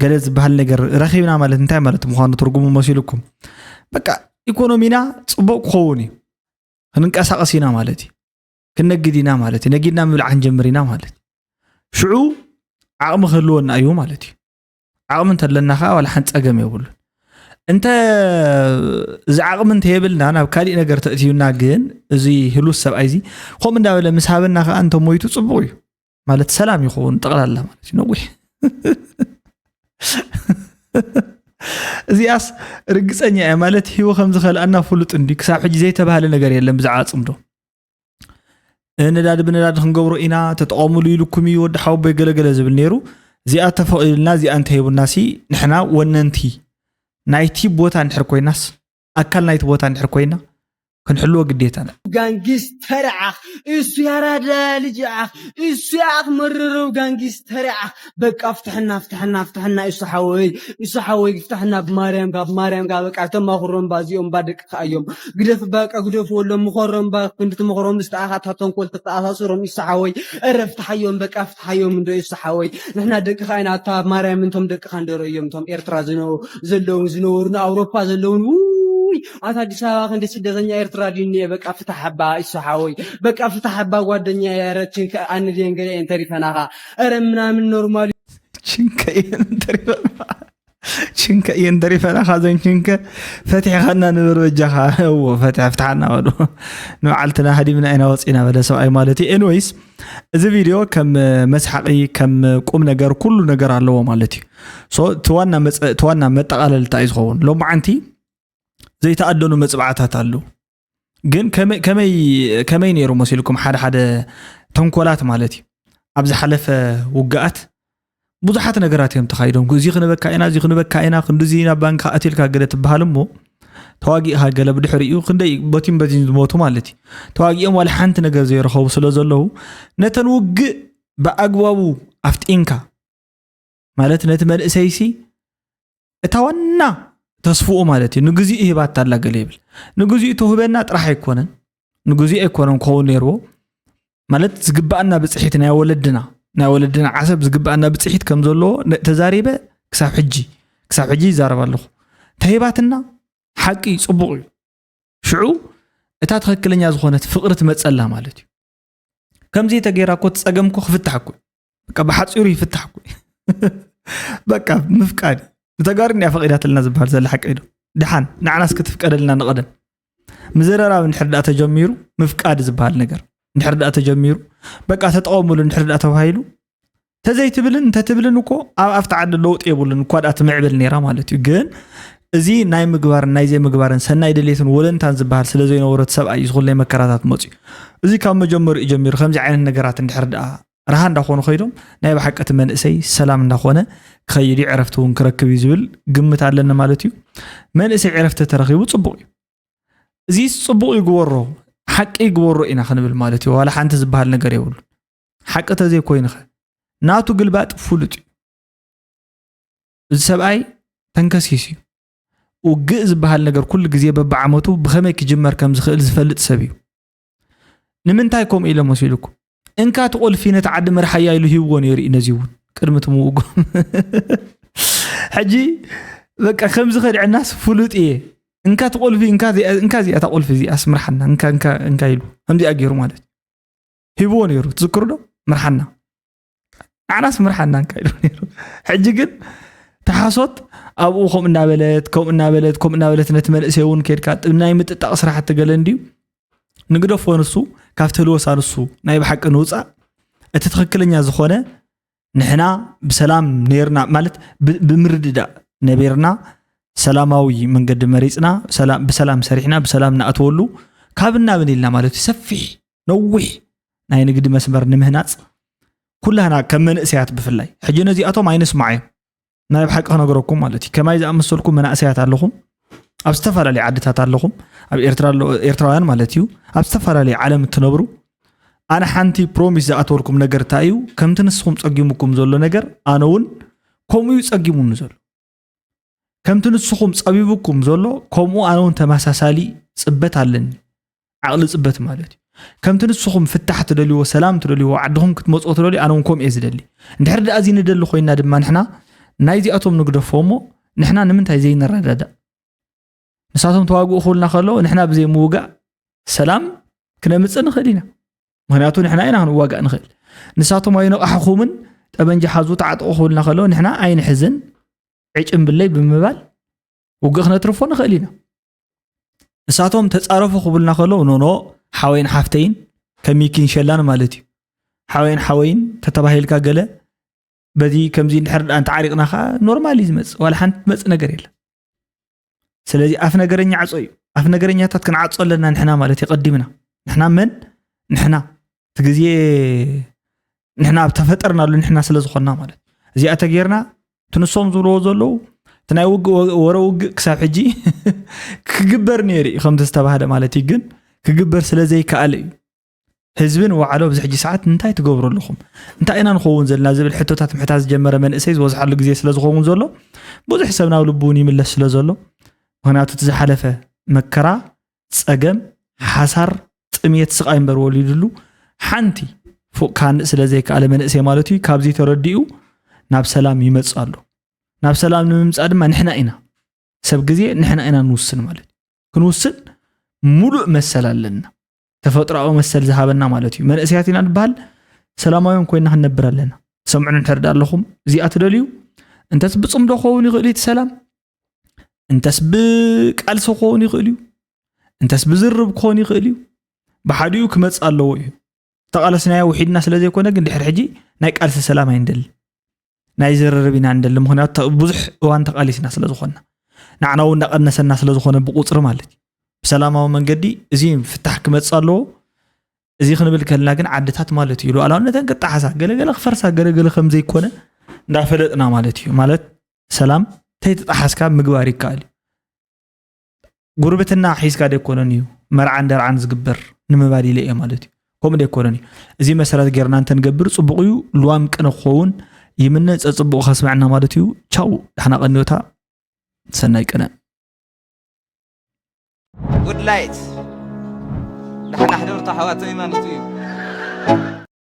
ገለ ዝበሃል ነገር ረኺብና ማለት እንታይ ማለት ምዃኑ ትርጉሙ መሲልኩም በቃ ኢኮኖሚና ፅቡቕ ክኸውን እዩ። ክንንቀሳቐስ ኢና ማለት እዩ። ክነግድ ኢና ማለት እዩ። ነጊድና ምብላዕ ክንጀምር ኢና ማለት እዩ። ሽዑ ዓቕሚ ክህልወና እዩ ማለት እዩ። ዓቕሚ እንተለና ከዓ ዋላ ሓንቲ ፀገም የብሉን። እንተ እዚ ዓቕሚ እንተየብልና ናብ ካሊእ ነገር ተእትዩና ግን እዚ ህሉስ ሰብኣይ እዚ ከምኡ እንዳበለ ምስ ሃበና ከዓ እንተሞይቱ ፅቡቕ እዩ ማለት ሰላም ይኸውን ጠቕላላ ማለት እዩ ነዊሕ እዚኣስ ርግፀኛ እያ ማለት ሂቡ ከም ዝኸልኣና ፍሉጥ እንዲ ክሳብ ሕጂ ዘይተባህለ ነገር የለን ብዛዕባ ፅምዶ ነዳዲ ብነዳዲ ክንገብሮ ኢና ተጠቐሙሉ ኢልኩም እዩ ወዲ ሓወቦይ ገለገለ ዝብል ነይሩ እዚኣ ተፈቒድልና እዚኣ እንተሂቡና ሲ ንሕና ወነንቲ ናይቲ ቦታ እንድሕር ኮይናስ ኣካል ናይቲ ቦታ እንድሕር ኮይና ክንሕልዎ ግዴታና ጋንጊስተር ዓኽ እሱ ያራዳ ልጅ ዓኽ እሱ ያኽ መርረው ጋንጊስተር ዓኽ በቃ ፍትሕና ፍትሕና ፍትሕና እሱ ሓወይ እሱ ሓወይ ፍትሕና ብማርያም ጋር ብማርያም ጋር በቃ ተማኽሮም ባዚኦም ባ ደቅኻ እዮም ግደፍ በቃ ግደፍ ወሎም ምኾሮም ባ ክንዲ ትመኽሮም ዝተኣኻታ ተንኮል ተተኣሳስሮም እሱ ሓወይ እረ ፍትሓዮም በቃ ፍትሓዮም እንዶ እሱ ሓወይ ንሕና ደቅኻ ኢና ኣታ ማርያም እንቶም ደቅኻ እንደረዮም እቶም ኤርትራ ዘለውን ዝነበሩ ንኣውሮፓ ዘለውን ውይ ኣታ ኣዲስ ኣበባ ክንዲ ስደተኛ ኤርትራ ድዩ እኒኤ በቃ ፍታሕ ኣባ እሱ ሓወይ በቃ ፍታሕ ኣባ ጓደኛ ያረችን ኣንድየን ገለ እየን ተሪፈናኻ ረ ምናምን ኖርማል ችንከ እየን ተሪፈና ችንከ እየን ተሪፈና ካዘን ችንከ ፈቲሕኻና ንበር በጃኻ እዎ ፈትሕ ፍትሓና በሉ ንበዓልትና ሃዲምና ኢና ወፂና በለ ሰብኣይ ማለት እዩ ኤንወይስ እዚ ቪድዮ ከም መስሓቂ ከም ቁም ነገር ኩሉ ነገር ኣለዎ ማለት እዩ እቲ ዋና መጠቃለልታ እዩ ዝኸውን ሎማዓንቲ ዘይተኣደኑ መፅባዕታት ኣለዉ ግን ከመይ ነይሩ መሲልኩም ሓደ ሓደ ተንኮላት ማለት እዩ ኣብ ዝሓለፈ ውግኣት ብዙሓት ነገራት እዮም ተኻይዶም እዚ ክንበካ ኢና እዚ ክንበካ ኢና ክንዲዚ ናብ ባንክ ኣትልካ ገለ ትበሃል እሞ ተዋጊእኻ ገለ ብድሕሪኡ ክንደይ በቲን በቲን ዝሞቱ ማለት እዩ ተዋጊኦም ዋላ ሓንቲ ነገር ዘይረኸቡ ስለ ዘለዉ ነተን ውግእ ብኣግባቡ ኣፍጢንካ ማለት ነቲ መንእሰይሲ እታ ዋና ተስፍኡ ማለት እዩ ንግዚኡ ሂባታ ኣላ ገለ ይብል ንግዚኡ ተውህበና ጥራሕ ኣይኮነን ንግዚኡ ኣይኮነን ክኸውን ነይርዎ ማለት ዝግባኣና ብፅሒት ናይ ወለድና ናይ ወለድና ዓሰብ ዝግባኣና ብፅሒት ከም ዘለዎ ተዛሪበ ክሳብ ሕጂ ክሳብ ሕጂ ይዛረብ ኣለኹ ተሂባትና ሓቂ እዩ ፅቡቕ እዩ ሽዑ እታ ትኽክለኛ ዝኾነት ፍቕሪ ትመፀላ ማለት እዩ ከምዚ ተገይራ እኮ ትፀገም እኮ ክፍታሕ እኮ በቃ ብሓፂሩ ይፍታሕ እኮ በቃ ምፍቃድ ንተጋሩ እንዲያ ፈቒዳትልና ዝበሃል ዘላ ሓቂ ዶ ድሓን ንዓናስ ክትፍቀደልና ንቐደም ምዝረራብ እንድሕር ደኣ ተጀሚሩ ምፍቃድ ዝበሃል ነገር እንድሕር ደኣ ተጀሚሩ በቃ ተጠቐሙሉ እንድሕር ደኣ ተባሂሉ ተዘይትብልን እንተትብልን እኮ ኣብ ኣብቲ ዓዲ ለውጢ የብሉን እኳ ደኣ ትምዕብል ነይራ ማለት እዩ ግን እዚ ናይ ምግባርን ናይ ዘይምግባርን ሰናይ ድሌትን ወለንታን ዝበሃል ስለ ዘይነበሮ እቲ ሰብኣይ እዩ ዝኹለይ መከራታት መፅዩ እዚ ካብ መጀመሪኡ ጀሚሩ ከምዚ ዓይነት ነገራት እንድሕር ደኣ ረሃ እንዳኾኑ ከይዶም ናይ ብሓቂ እቲ መንእሰይ ሰላም እንዳኾነ ክኸይድ እዩ ዕረፍቲ እውን ክረክብ እዩ ዝብል ግምት ኣለኒ ማለት እዩ መንእሰይ ዕረፍቲ ተረኺቡ ፅቡቕ እዩ እዚስ ፅቡቕ ይግበሮ ሓቂ ይግበሮ ኢና ክንብል ማለት እዩ። ዋላ ሓንቲ ዝበሃል ነገር የብሉ። ሓቂ ተዘይኮይንኸ ናቱ ግልባጥ ፍሉጥ እዩ። እዚ ሰብኣይ ተንከሲስ እዩ። ውግእ ዝበሃል ነገር ኩሉ ግዜ በብዓመቱ ብኸመይ ክጅመር ከም ዝኽእል ዝፈልጥ ሰብ እዩ። ንምንታይ ከምኡ ኢለ መሲልኩም? እንካ እቲ ቁልፊ ነቲ ዓዲ ምርሓያ ኢሉ ሂብዎ ነይሩ እዩ። ነዚ እውን ቅድሚ እቲ ምውጎም ሕጂ በቃ ከምዚ ከድዕናስ ፍሉጥ እየ። እንካ እቲ ቁልፊ፣ እንካ እዚኣ፣ እንካ እዚኣ እታ ቁልፊ እዚኣ ኣስምርሓና፣ እንካ፣ እንካ፣ እንካ ኢሉ ከምዚኣ ገይሩ ማለት እዩ። ሂብዎ ነይሩ፣ ትዝክሩ ዶ? ምርሓና። ንዓናስ ምርሓና እንካ ኢሉ ነይሩ። ሕጂ ግን ተሓሶት ኣብኡ ከምኡ እናበለት፣ ከምኡ እናበለት፣ ከምኡ እናበለት ነቲ መንእሰይ እውን ከድካ ናይ ምጥጣቕ ስራሕቲ ገለ እንድዩ። ንግደፎ ንሱ፣ ካብቲ ህልወሳ ንሱ ናይ ብሓቂ ንውፃእ። እቲ ትኽክለኛ ዝኾነ ንሕና ብሰላም ነይርና፣ ማለት ብ-፣ ብምርድዳእ ነቢርና፣ ሰላማዊ መንገዲ መሪፅና፣ ሰላም፣ ብሰላም ሰሪሕና፣ ብሰላም ንኣትወሉ፣ ካብን ናብን ኢልና ማለት እዩ። ሰፊሕ ነዊሕ ናይ ንግዲ መስመር ንምህናፅ ኩላህና ከም መንእሰያት ብፍላይ። ሕጂ ነዚኣቶም ኣይንስማዓዮም። ናይ ብሓቂ ክነግረኩም ማለት እዩ። ከማይ ዝኣመሰልኩም መናእሰያት ኣለኹም፣ ኣብ ዝተፈላለዩ ዓድታት ኣለኹም፣ ኣብ ኤርትራ ኣሎ-፣ ኤርትራውያን ማለት እዩ፣ ኣብ ዝተፈላለዩ ዓለም እትነብሩ፣ ኣነ ሓንቲ ፕሮሚስ ዝኣተወልኩም ነገር እንታይ እዩ? ከምቲ ንስኹም ጸጊሙኩም ዘሎ ነገር ኣነ እውን ከምኡ እዩ ጸጊሙኒ ዘሎ። ከምቲ ንስኹም ጸቢቡኩም ዘሎ ከምኡ ኣነ እውን ተመሳሳሊ ጽበት ኣለኒ። ዓቕሊ ጽበት ማለት እዩ። ከምቲ ንስኹም ፍታሕ ትደልይዎ፣ ሰላም ትደልይዎ፣ ዓድኹም ክትመጽኦ ትደልዩ፣ ኣነ እውን ከምኡ እየ ዝደሊ። እንድሕር ደኣ እዚ ንደሊ ኮይና ድማ ንሕና ናይዚኣቶም ንግደፎ እሞ ንሕና ንምንታይ ዘይንረዳዳእ? ንሳቶም ተዋግኡ ክብሉና ከለዉ ንሕና ብዘይ ምውጋእ ሰላም ክነምጽእ ንኽእል ኢና። ምኽንያቱ ንሕና ኢና ክንዋጋእ ንኽእል። ንሳቶም ኣይነቕሓኹምን፣ ጠበንጃ ሓዙ ተዓጠቑ ክብሉና ከለዉ ንሕና ኣይንሕዝን፣ ዕጭ እምብለይ ብምባል ውግእ ክነትርፎ ንኽእል ኢና። ንሳቶም ተጻረፉ ክብሉና ከለዉ ኖኖ፣ ሓወይን ሓፍተይን ከሚኪን ሸላን ማለት እዩ። ሓወይን ሓወይን ተተባሂልካ ገለ በዚ ከምዚ እንድሕር ደኣ እንተዓሪቕና ኸዓ ኖርማል እዩ ዝመጽእ፣ ዋላ ሓንቲ ትመጽእ ነገር የለን። ስለዚ ኣፍ ነገረኛ ዓጾ እዩ። ኣፍ ነገረኛታት ክንዓጾ ኣለና ንሕና ማለት እዩ ቀዲምና። ንሕና መን? ንሕና። እቲ ግዜ ንሕና ኣብ ተፈጠርናሉ ንሕና ስለ ዝኾንና ማለት እዩ። እዚኣ ተጌርና እቲ ንሶም ዝብልዎ ዘለዉ እቲ ናይ ውግእ ወ-፣ ወረ ውግእ ክሳብ ሕጂ ክግበር ነይሩ እዩ ከምቲ ዝተባህለ ማለት እዩ። ግን ክግበር ስለ ዘይከኣለ እዩ። ህዝቢ ንባዕሉ ኣብዚ ሕጂ ሰዓት እንታይ ትገብሩ ኣለኹም? እንታይ ኢና ንኸውን ዘለና ዝብል ሕቶታት ምሕታት ዝጀመረ መንእሰይ ዝበዝሓሉ ግዜ ስለ ዝኸውን ዘሎ ብዙሕ ሰብ ናብ ልቡ እውን ይምለስ ስለ ዘሎ ምኽንያቱ እቲ ዝሓለፈ መከራ፣ ጸገም፣ ሓሳር፣ ጥምየት፣ ስቓይ እምበር ወሊድሉ ሓንቲ ፉቕ ካንእ ስለ ዘይከኣለ መንእሰይ ማለት እዩ ካብዚ ተረዲኡ ናብ ሰላም ይመጽእ ኣሎ። ናብ ሰላም ንምምጻእ ድማ ንሕና ኢና ሰብ ግዜ ንሕና ኢና ንውስን ማለት እዩ። ክንውስን ሙሉእ መሰል ኣለና። ተፈጥሮኣዊ መሰል ዝሃበና ማለት እዩ። መንእሰያት ኢና ንበሃል ሰላማውያን ኮይና ክንነብር ኣለና። ሰምዑን እንድሕር ደኣ ኣለኹም እዚኣ ትደልዩ እንተስ ብጽምዶ ክኸውን ይኽእል እዩ እቲ ሰላም፣ እንተስ ብቃልሲ ክኸውን ይኽእል እዩ፣ እንተስ ብዝርብ ክኸውን ይኽእል እዩ። ብሓዲኡ ክመጽእ ኣለዎ እዩ። ተቓለስናዮ ውሒድና ስለ ዘይኮነ ግን ድሕሪ ሕጂ ናይ ቃልሲ ሰላም ኣይንደልን። ናይ ዝርርብ ኢና ንደሊ። ምኽንያቱ ተ-፣ ብዙሕ እዋን ተቓሊስና ስለ ዝኾንና። ንዓና እውን እንዳቐነሰና ስለ ዝኾነ ብቁጽሪ ማለት እዩ። ብሰላማዊ መንገዲ እዚ ፍታሕ ክመጽእ ኣለዎ። እዚ ክንብል ከለና ግን ዓድታት ማለት እዩ ሉዓላውነተን ክጠሓሳ፣ ገለገለ ክፈርሳ፣ ገለገለ ከም ዘይኮነ እንዳፈለጥና ማለት እዩ። ማለት ሰላም ተይተጣሓስካ ምግባር ይከኣል እዩ። ጉርብትና ሒዝካ ደይኮነን እዩ መርዓን ደርዓን ዝግበር ንምባል ኢለ እየ ማለት እዩ። ከምኡ ደይኮነን እዩ። እዚ መሰረት ጌርና እንተንገብር ጽቡቕ እዩ። ልዋም ቅነ ክኸውን ይምነ። ጸጽቡቕ ከስምዐና ማለት እዩ። ቻው፣ ዳሕና ቀንዮታ፣ ሰናይ ቅነ። ጉድ ላይት፣ ዳሕና ሕደርቱ ኣሕዋተይ ማለት እዩ።